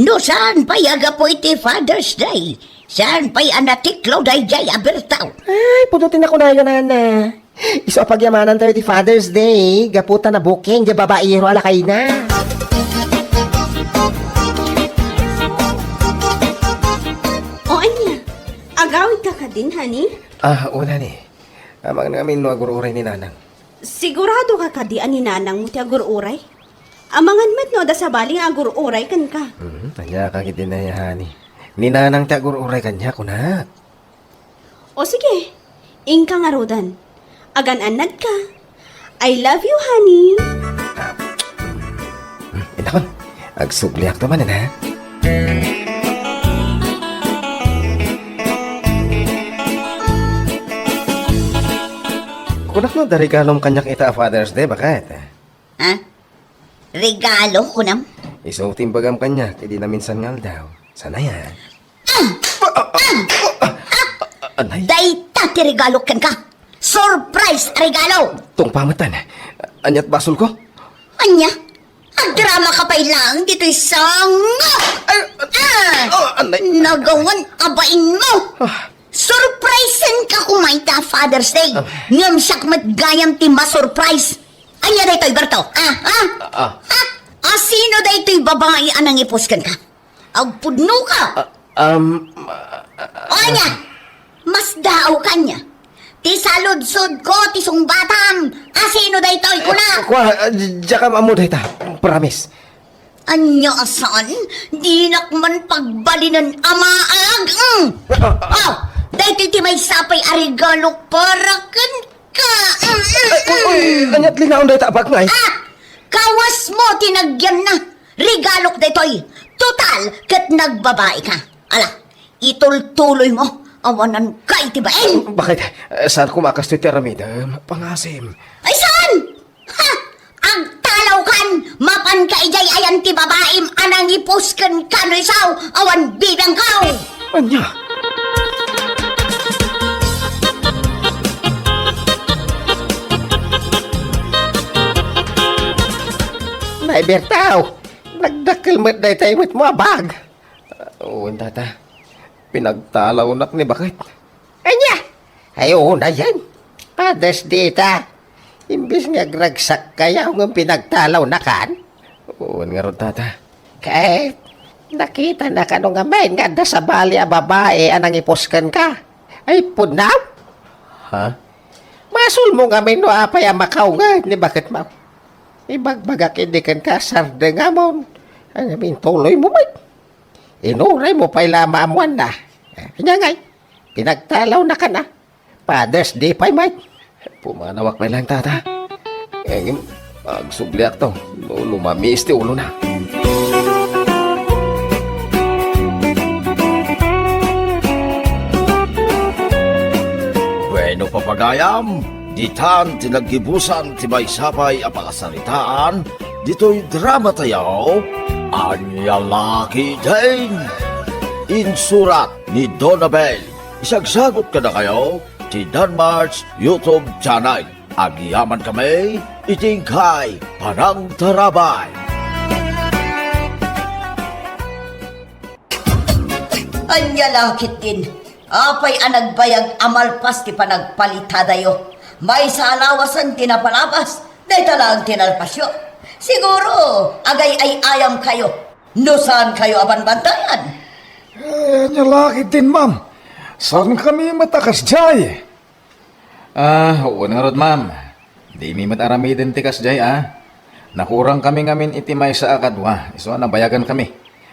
No saan pay a gapu iti Father's Day, saan pay a natiklaw daydiay a birtaw? Ay, pudno ti nakunayo, nana. Isu a pagyamanantayo ti Father's Day, gapu ta na-booking diay babaero a lakayna. O ania, agawidka kadin, honey? Ah, wala ni. Amangan ngamin no agur-uray ni Nanang. Siguradoka kadi a ni Nanangmo ti agur-uray? Amangan met no adda sabali nga agur-uray kenka. Mhm, ania ka ketdin aya, honey? Ni Nanang ti agur-uray kaniak, kunak. O sige, inka ngaruden. Agan-annadka. I love you, honey. Hmm, inakon. Agsubliakto manen, ha? Kunak no, adda regalom kaniak ita a Father's Day, baket? Ha? Regalo, kunam? Isu ti imbagam kaniak idi naminsan nga aldaw. Saan aya? Anay? Dayta ti regalo kenka. Surprise a regalo! Tungpa metten. Ania't basolko? Ania? Drama ka pay lang ditoy sanga. Ay, ah, ah, anay. Nagawan abain mo. Ah. Surprisen ka kumay ta Father's Day. Ah. Ngem siak met gayam ti masurprise. Ania daytoy, Berto? Ah, ah? Ah. Ah? Asino daytoy babai a nangipusken ka? Agpudno ka. Ah, um, ah, ah, O ania? Masdaaw ka ania? Ti saludsod ko, ti sungbatam. Asino daytoy, kuna? Eh, kua, ah, di-, diak ammo dayta. Promise. Ania a saan? Dinak man pagbalinen a maag. Mm. Ah, ah, ah. Oh, daytoy ti maysa pay a regalo para kenka. Mm, mm, Ay, uy, uy, mm. Aniat linaon dayta a bag ngay? Ah, kawas mo ti nagyanna. Regalok daytoy. Total, ket nagbabai ka. Ala, itultuloy mo. Awanan ka iti bain. Bakit? Eh, saan ko makastoy ti aramidem? Pangasim. Ay, saan? Ha! Agtalawkan! Mapan ka idiay ayan ti babaim a nangipusken ka no isaw, awan bibiangkaw! Ania? Naibertaw! Nagdakkel met daytoy met mo a bag. Wen, tata. Pinagtalawnak ni baket. Ania? Ay, oo na yan. Padas di ita. Imbis nga agragsak kayo ngem pinagtalawnakan. Wen ngarud, tata. Ket, nakita na kano ngamin nga adda sabali a babai a nangipusken ka. Ay, punaw? Ha? Masol mo ngamin no apay a makaw nga ni baket mo. Ibagbagak idi kenka, sardengamon. Ay, ngamin tuloy mo met. Inuray mo pay la maamuanna. Ania ngay, pinagtalawnakan a. Padas di pay met. Pumanawak pay lang, tata. Eh, agsubliak to. No, no mamiis ti ulona. Bueno, papagayam, ditan ti naggibusan ti maysa pay a pakasaritaan ditoy drama tayo, Ania La Ketdin. Insurat ni Donabel. Isagsagot kadakayo ti Danmart's YouTube channel. Agyaman kami iti inkay panangtarabay. Ania la ketdin, apay a nagbayag a malpas ti panagpalitadayo? Maysa a lawasen ti napalabas, dayta laeng ti nalpasyo. Siguro, agay-ay-ayam kayo. No saan kayo a banbantayan? Eh, ania la ketdin, ma'am. Saan kami met a kasdiay? Ah, wen ngarud, ma'am. Dimi met aramiden ti kasdiay, ah. Nakurang kami ngamin iti maysa a kadua, isu a nabayagan kami.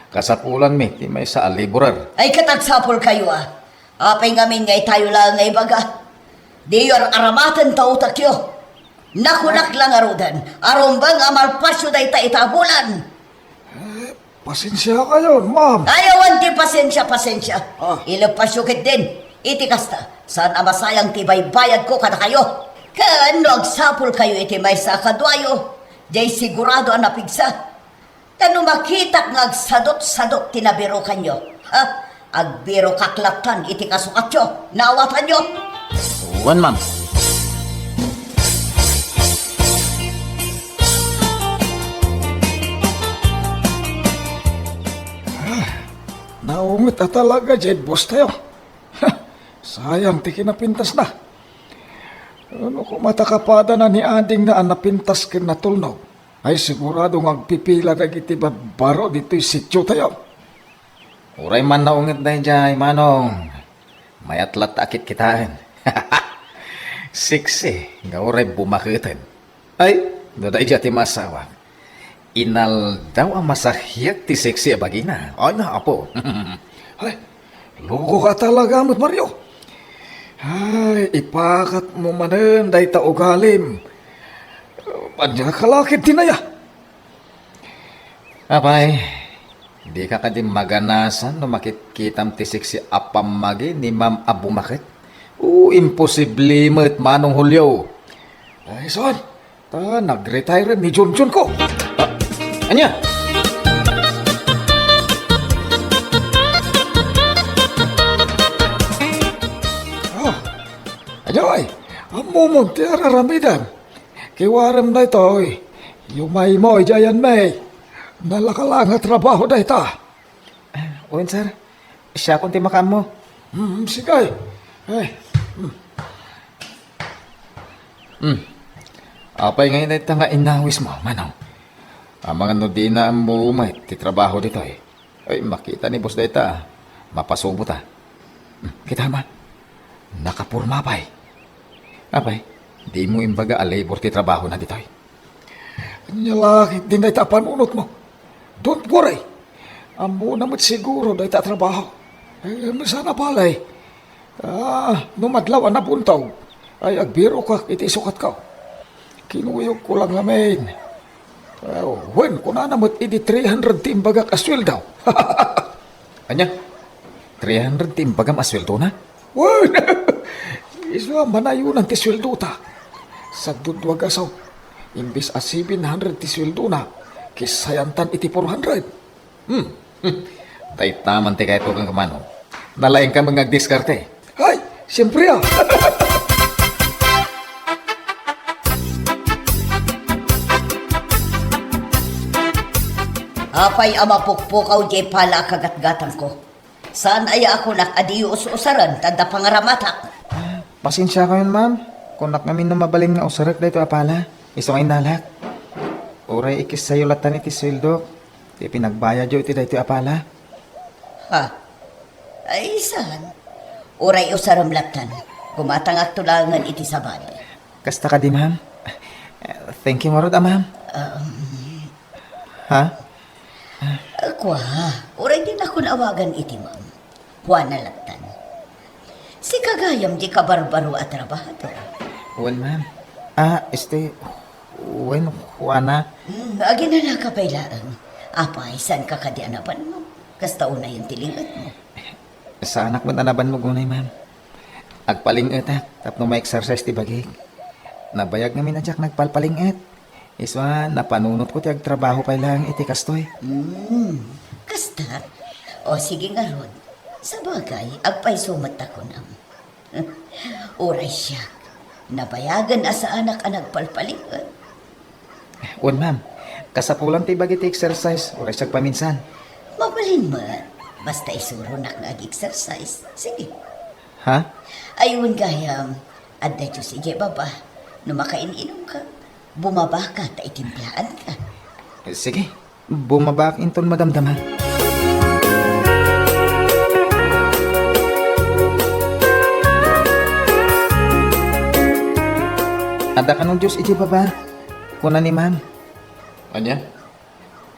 Kasapulanmi ti maysa a laborer. Ay, ket agsapul kayo, ah. Apay ngamin nga itayo laeng nga ibaga? Diyo ar-aramaten ta utekyo. Nakunak la ngaruden, a rumbeng a malpasyo dayta ita a bulan. Eh, pasensia kayo, ma'am. Ay, awan ti pasensia, pasensia. Ah. Ileppasyo ketdin. Iti kasta, saan a masayang ti baybayadko kadakayo. Ken no agsapul kayo iti maysa a kaduayo, diay sigurado a napigsa. Ta no makitak nga agsadutsadut ti nabirukanyo, ha? Agbirokak lattan iti kasukatyo. Naawatanyo? Wen, ma'am. Ah, naunget a talaga diay boss tayo. Ha, sayang ti kinapintasna. No koma ta kapadana ni adingna a napintas ken natulnog, ay sigurado nga agpipila dagiti babbaro ditoy sitio tayo. Uray man naunget daydiay, Manong. Mayat latta a kitkitaen. Sexy nga uray bumaketen. Ay, no daydiay ti maasawak. Inaldaw a masahiak ti sexy a bagina. Ay, na, apo. Ay, loko ka talaga met, Mario. Ay, ipakat mo manen dayta ugalim. Ania ka la ketdin aya? Apay, dika kadi maganasan no makitkitam ti sexy a pammagi ni Ma'am a bumaket? O, imposible met, Manong Julio. Ay, saan? Ta, nag-retire ni Junjun ko. Ah, ania? Ah, ania, ay? Ammomon ti ar-aramidem. Kiwarem daytoy. Yumaymo idiay, May. Nalaka la nga trabaho dayta. Wen, sir. Siakon ti makaammo. Hmm, sige. Eh, hmm. Hmm. Apay ngay dayta nga inawismo, Manong? Amangan no dina ammo met ti trabaho ditoy. Ay, makita ni boss dayta. Mapasubo ta. Hmm, kita man. Nakaporma pay. Apay, dimo imbaga a labor ti trabahona ditoy? Ania la ketdin dayta a panunotmo. Don't worry. Ammona met siguro dayta a trabaho. Eh, saan a balay. Ah, no madlaw a nabuntog, ay agbirokak iti sukatko. Kinuyogko lang ngamin. Ah, wen, kunana met idi three hundred ti imbagak a sueldo. Ania? Three hundred ti imbagam a sueldona? Wen, isu a manayonan ti sueldota. Sagdudua gasut. Imbes a seven hundred ti sueldona, kisayantan iti four hundred. Hmm. Hmm. Dayta man ti kayatko kenka, Manong. Nalaingka met nga agdiskarte. Ay, siempre a. Apay a mapukpukaw diay pala a kagatgatangko? Saan aya a kunak a diyo us-usaren ta adda pangaramatak? Ah, pasensiakayon, ma'am. Kunak ngamin no mabalin nga usarek daytoy a pala. Isu nga innalak. Uray ikissayo lattan iti sueldok ti pinagbayadyo iti daytoy a pala. Ha? Ay, saan? Uray usarem lattan. Gumatangakto laengen iti sabali. Kasta kadi, ma'am? Thank you ngarud a, ma'am. Um, Ha? Kua, uray dinakon awagan iti ma'am. Juana lattan. Sika gayam diay kabarbaro a trabahador. Wen, ma'am. Ah, este, wen, Juana. Hmm, aginalaka pay laeng. Apay, saanka kadi a nabannog? Kasta unayen ti lingetmo. Saanak met a nabannog unay, ma'am. Agpaling-etak tapno ma-exercise ti bagik. Nabayag ngamin a diak nagpalpaling-et. Isu a napanunotko ti agtrabaho pay laeng iti kastoy. Hmm, kasta? O, sige ngarud. Sabagay, agpayso met ta kunam. Uray siak, nabayagen a saanak a nagpalpaling-et. Wen, ma'am. Kasapulan ti bagi ti exercise, uray siak paminsan. Mabalin met. Basta isuronak nga ag-exercise. Sige. Ha? Ay, wen gayam, adda juice idiay baba. No makain-inumka, bumabaka ta itimplaanka. Sige, bumabaak inton madamdama. Adda kano juice idiay baba? Kuna ni ma'am. Ania?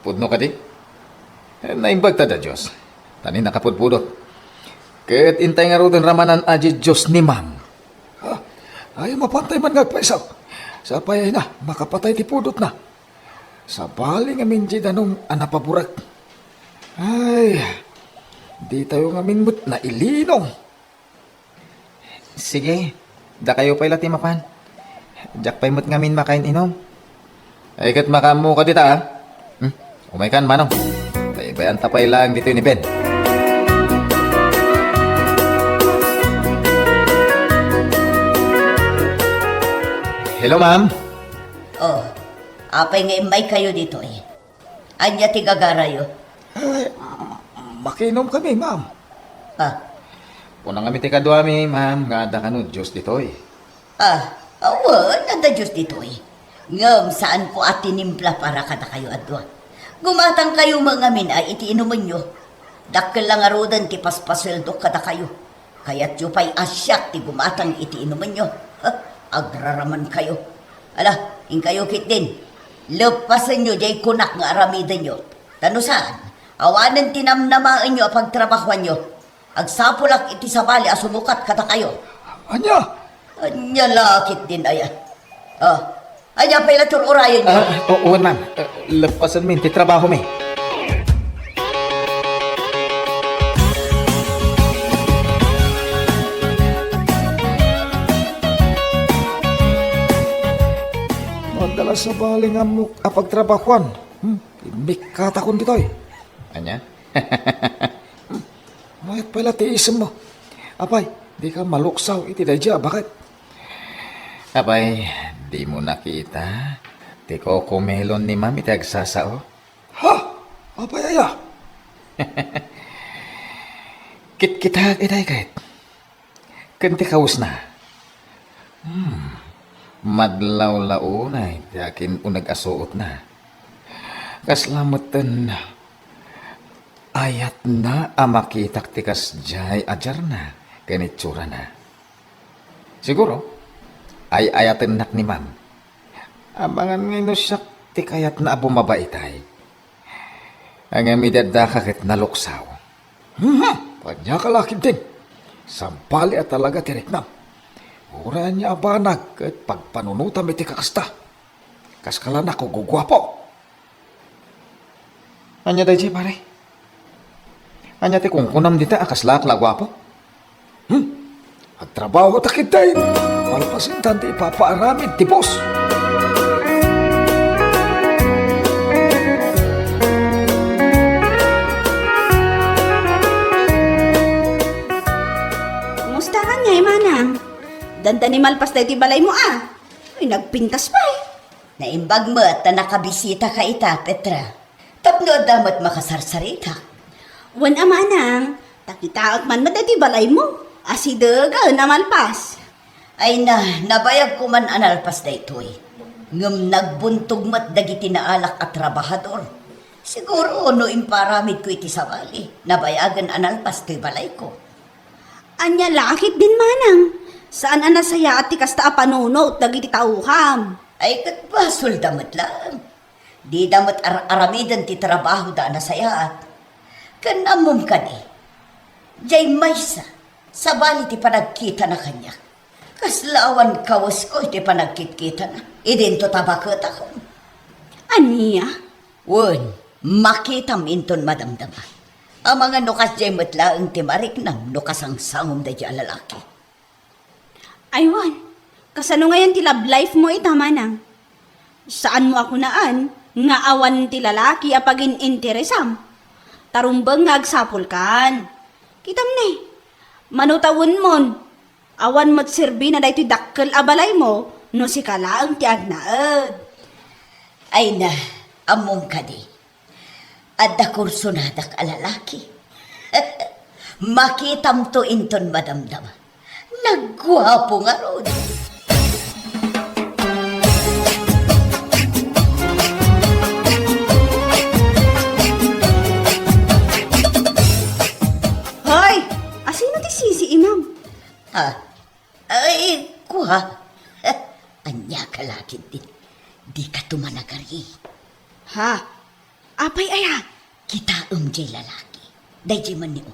Pudno kadi? Eh, naimbag ta da juice. Ta ni nakapudpudot. Ket intay ngaruden ramanan a juice ni ma'am. Ah, ay, mapantay man nga agpayso. Sapay ay na, makapatay ti pudotna. Sabali ngamin diay danum a napaburek. Ay, ditayo ngamin met nailinong. Sige, dakayo pay la ti mapan. Diak pay met ngamin makain-inum. Ay, ket makaammo ka dita, ah. Hmm? Umaykan, Manong. Baybay-anta pay laeng ditoy ni Ben. Hello, ma'am. Oh, apay nga immaykayo ditoy? Ania ti gagarayo? Eh, makinom kami, ma'am. Ah. Kuna ngamin ti kaduami, ma'am, nga adda kano juice ditoy. Ah, awan, adda juice ditoy. Ngem saanko a tinimpla para kadakayo a dua. Gumatangkayo met ngamin a iti inumenyo. Dakkel la ngaruden ti paspasueldok kadakayo. Kayatyo pay a siak ti gumatang iti inumenyo? Ha? Agraramankayo. Ala, inkayo ketdin. Leppasenyo diay kunak nga aramidenyo. Ta no saan, awanen ti namnamaenyo a pagtrabahoanyo. Agsapulak iti sabali a sumukat kadakayo. Ania? Ania la ketdin aya? Ah, Ania pay la ti ur-urayenyo? Ah, o-, wen, ma'am. Eh, leppasenmi ti trabahomi. Adda la sabali nga ammok a pagtrabahoan. Hmm, immikkatakon ditoy. Ania? Hmm, mayat pay la ti isemmo. Apay, dika maluksaw iti daydiay a baket. Apay, dimo nakita? Ti cocomelon ni Ma'am iti agsasao. Ha? Apay aya? Kitkitaek itay ket. Ken ti kawesna. Hmm. Madlawlaw unay ti akin-uneg a suotna. Kasla metten ayatna a makitak ti kasdiay a diarna ken itsurana. Siguro, ay-ayatennak ni Ma'am. Amangan ngay no siak ti kayatna a bumaba itay. Ngem idi addaka ket naluksaw. Mhm, ania ka la ketdin? Sabali a talaga ti riknam. Uray ania a banag ket pagpanunotam iti kakasta. Kas kalanak ko guguapo. Ania daydiay, pare? Ania ti kunkunam dita a kaslaak la a guapo? Hmm? Agtrabaho ta ketdin. Malpasentan ti ipapaaramid ti boss. Kumusta ka ngay, manang? Dandani malpas daytoy balaymo, a. Ay, nagpintas pay. Naimbag met ta nakabisitaka ita, Petra. Tapno adda met makasarsarita. Wen a, manang, ta kitaek man met daytoy balaymo. Asidegen a malpas. Ay na, nabayagko man a nalpas daytoy. Ngem nagbuntog met dagiti naalak a trabahador. Siguro no imparamidko iti sabali, nabayagen a nalpas toy balayko. Ania la ketdin, manang? Saan a nasayaat ti kasta a panunot dagiti taoam. Ay, ket basolda met laeng. Dida met ar-aramiden ti trabahoda a nasayaat. Ken ammom kadi, diay maysa, sabali ti panagkitana kaniak. Kasla awan kawesko iti panagkitkitana. Idinto ta baketakon. Ania? Wen, makitam inton madamdama. Amangan no kasdiay met laeng ti mariknam no kasangsangom daydiay a lalaki. Aywan, kasano ngayen ti love life mo ita, manang? Saanmo a kunaan nga awan ti lalaki a pagin-interesam? Tarumbeng nga agsapulkan. Kitam ne, mano tawenmon, awan met serbina daytoy dakkel a balaymo no sika laeng ti agnaed. Ay na, ammom kadi. Adda kursonadak a lalaki. Makitamto inton madamdama. Nagguapo ngarud. Hoy! Asino ti sisiimam? Ah, ay, kua. Ania ka la ketdin? Dika tumanagari. Ha? Apay aya? Kitaem diay lalaki. Daydiay man ni, o.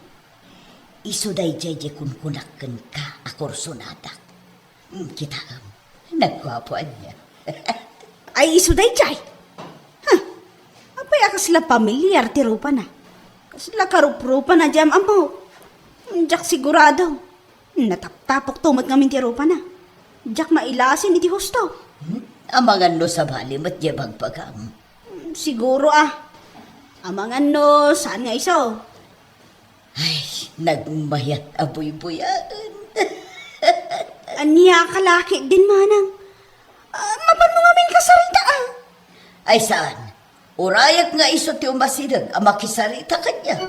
Isu daydiay diay kunkunak kenka a kursonadak. Mm, kitaem. Nagguapo ania. Ay, isu daydiay. Huh. Apay a kasla pamilyar ti rupana? Kasla karuprupana diay am-ammo? Diak sigurado. Nataptapokto met ngamin ti rupana. Diak mailasin iti husto. Hmm? Amangan no sabali met diay bagbagam. Siguro a. Amangan no saan nga isu. Ay, nagmayat a buybuyaen. Ania ka la ketdin, manang? Ah, mapanmo ngamin kasarita, a. Ay, saan? Urayak nga isu ti umasideg a makisarita kaniak.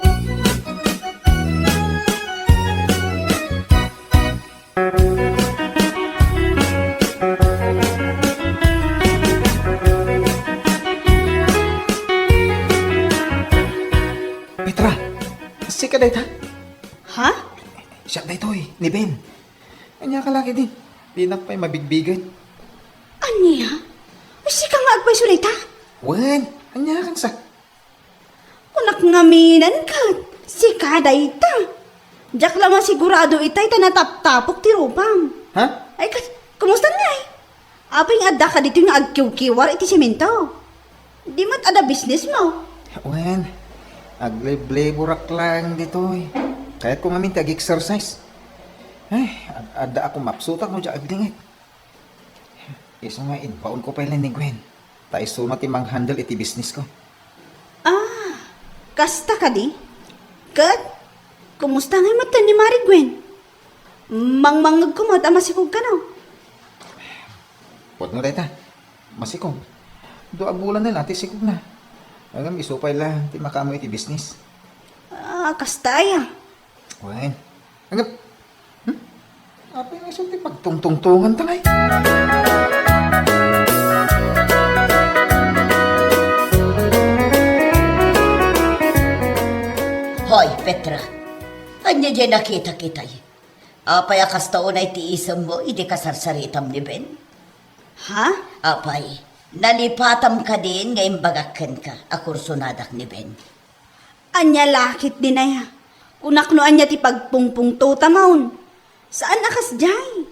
Petra, sika dayta? Ha? Siak daytoy, ni Ben. Ania ka la ketdin? Dinak pay mabigbigen. Ania? Ay, sika nga agpayso dayta? Wen, ania kansa? Kunak ngaminen ket, sika dayta. Diak la masigurado itay ta nataptapok ti rupam. Ha? Ay, ket, kumusta ngay? Apay nga addaka ditoy nga agkiwkiwar iti semento? Di met adda business mo? Wen, aglibleburak laeng ditoy. Kayatko ngamin ti ag-exercise. Ay, ad-, adda ako mapsutak no diak agdingit. Isu nga, imbaonko pay laeng ni Gwen. Ta isuna ti manghandle iti business ko. Ah, kasta kadi? Ket, kumusta ngay met ni Mari Gwen? Mangmangngegko met a masikog kano? Pudno dayta. Masikog. Dua a bulan na la ti sikogna. Ngem isu pay la ti makaammo iti business. Ah, kasta aya. Wen. Ngem, hmm? Apay nga isu ti pagtungtungtonganta ngay? Hoy, Petra. Ania diay nakitak itay? Apay a kasta unay ti isemmo idi kasarsaritam ni Ben? Ha? Apay, nalipatam kadin nga imbagak kenka a kursonadak ni Ben? Ania la ketdin aya? Kunak no ania ti pagpungpungtotam. Saan a kasdiay.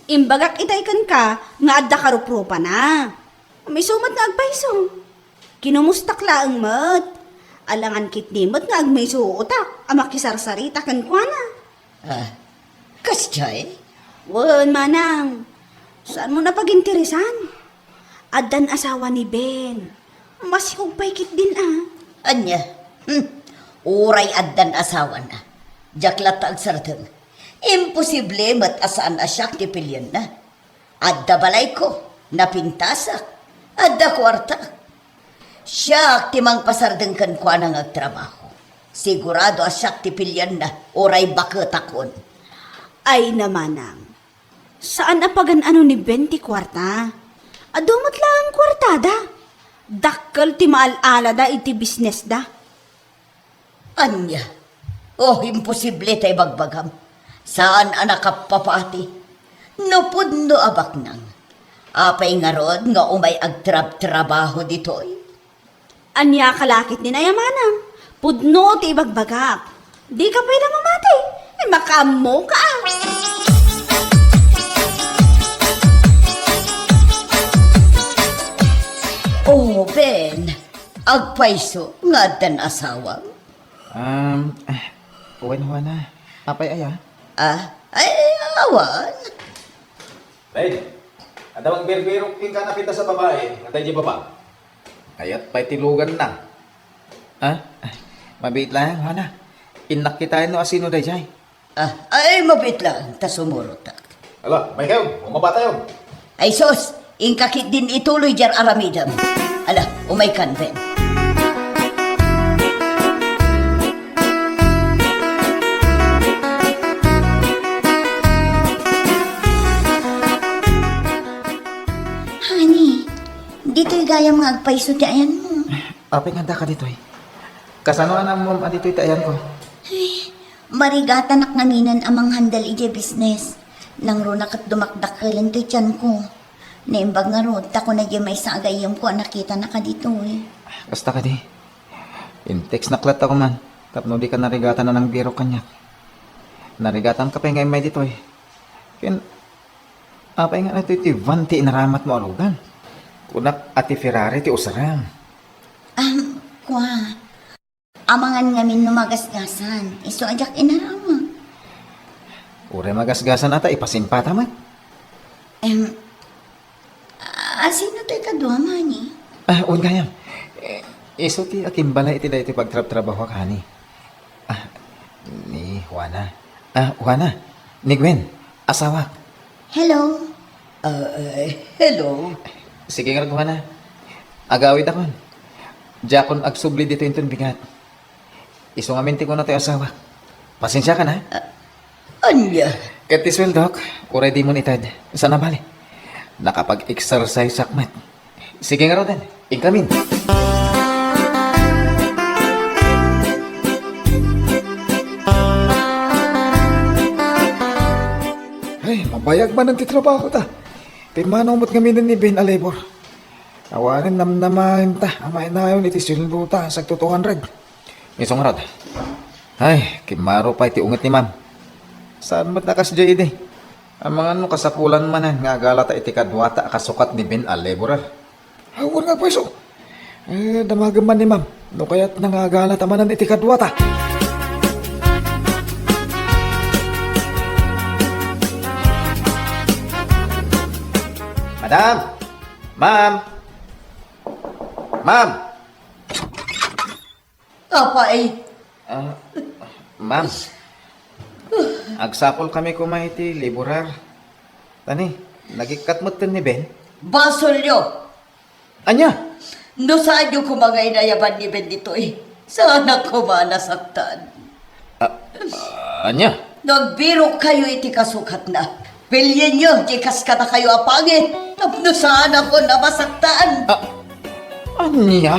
Imbagak itay kenka nga adda karuprupana. Isu met nga agpayso. Kinamustak laeng met. Alangan ketdi met nga agmaysuotak a makisarsarita kenkuana. Ah, kasdiay? Wen, manang. Saanmon a paginteresan. Addan asawa ni Ben. Masikog pay ketdin a. Ania? Hmm. Uray addan asawana. Diak latta agsardeng. Imposible met a saan a siak ti pilienna. Adda balayko, napintasak, adda kuartak. Siak ti mangpasardeng kenkuana nga agtrabaho. Sigurado a siak ti pilienna, uray baketakon. Ay, manang. Saan a pagan-ano ni Ben ti kuarta. Adu met laeng kuartada. Dakkel ti maal-alada iti businessda. Ania? Oh, imposible ta ibagbagam. Saan a nakappapati. No pudno a baknang. Apay ngarud nga umay agtrabtrabaho ditoy? Ania ka la ketdin aya, manang? Pudno ti ibagbagak. Dika pay la mamati. Ay, makaammoka a. Oh, Ben. Agpayso nga addan asawam? Um, eh, wen, Juana. Apay aya? Ah, ay, awan. Ay, adda mangbirbirok kenka a nakitas a babai, adda idiay baba. Kayat pay ti luganna. Ah, mabiit laeng, Juana. Innak kitaen no asino daydiay. Ah, ay, mabiit laeng, ta sumurotak. Ala, umaykayo, bumabatayo. Ay sus, inka ketdin ituloy diay aramidem. Ala, umaykan, Ben. Honey, ditoy gayam nga agpayso ti ayanmo. Apay nga addaka ditoy? Kasano a naammoam a ditoy ti ayanko? Ay, marigatanak ngaminen a manghandle idiay business. Nangruna ket dumakdakkelen toy tianko. Naimbag ngarud ta kuna diay maysa a gayyemko a nakitanaka ditoy. Kasta kadi. Intextnak latta koma tapno dika narigatan a nangbirok kaniak. Narigatanka pay nga immay ditoy. Ken, apay nga daytoy ti van ti inaramatmo a lugan? Kunak a ti Ferrari ti usarem. Ah, kua. Amangan ngamin no magasgasan. Isu a diak inaramat. Uray magasgasan a ta ipasimpata met. Em, asino toy kadua, honey? Ah, wen gayam. Eh, isu ti akimbalay iti daytoy pagtrabtrabahoak, honey. Ah, ni Juana. Ah, Juana. Ni Gwen, asawak. Hello. Ah, eh, hello. Sige ngarud, Juana. Agawidakon. Diakon agsubli ditoy inton bigat. Isu ngamin ti kuna toy asawak. Pasensiakan, ha? Ah, ania? Ket ti sueldok, uray dimon ited. Saan a bale. Nakapag-exerciseak met. Sige ngaruden, inkamin. Ay, mabayag manen ti trabahota. Pimmanaw met ngaminen ni Ben a labor. Awanen namnamaenta a mainayon iti sueldota, sagto two hundred. Isu ngarud. Ay, kimmaro pay ti unget ni Ma'am. Saan met a kasdiay idi? Amangan no kasapulan manen nga agalata iti kaduata a kasukat ni Ben a laborer. Awan nga pweso. Eh, damagem man ni Ma'am. No kayatna nga agalata manen iti kaduata. Madam! Ma'am! Ma'am! Apay? Ah, ma'am. Agsapulkami koma iti laborer. Tani, nagikkat metten ni Ben. Basolyo! Ania? No saanyo koma nga inayaban ni Ben ditoy, saanak koma a nasaktan. Ah, ania? No agbirokkayo iti kasukatna, pilienyo ti kas kadakayo a pangit tapno saanakon a masaktan. Ah, ania?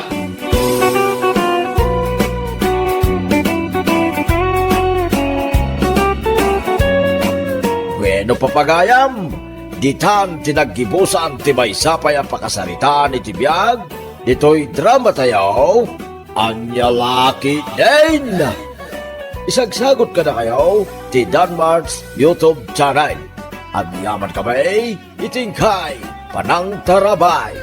Bueno, papagayam, ditan ti naggibusan ti maysa pay a pakasaritaan iti biag ditoy drama tayo, Ania La Ketdin. Isagsagut kadakayo ti Danmart's YouTube channel. Agyaman kami iti inkay panangtarabay.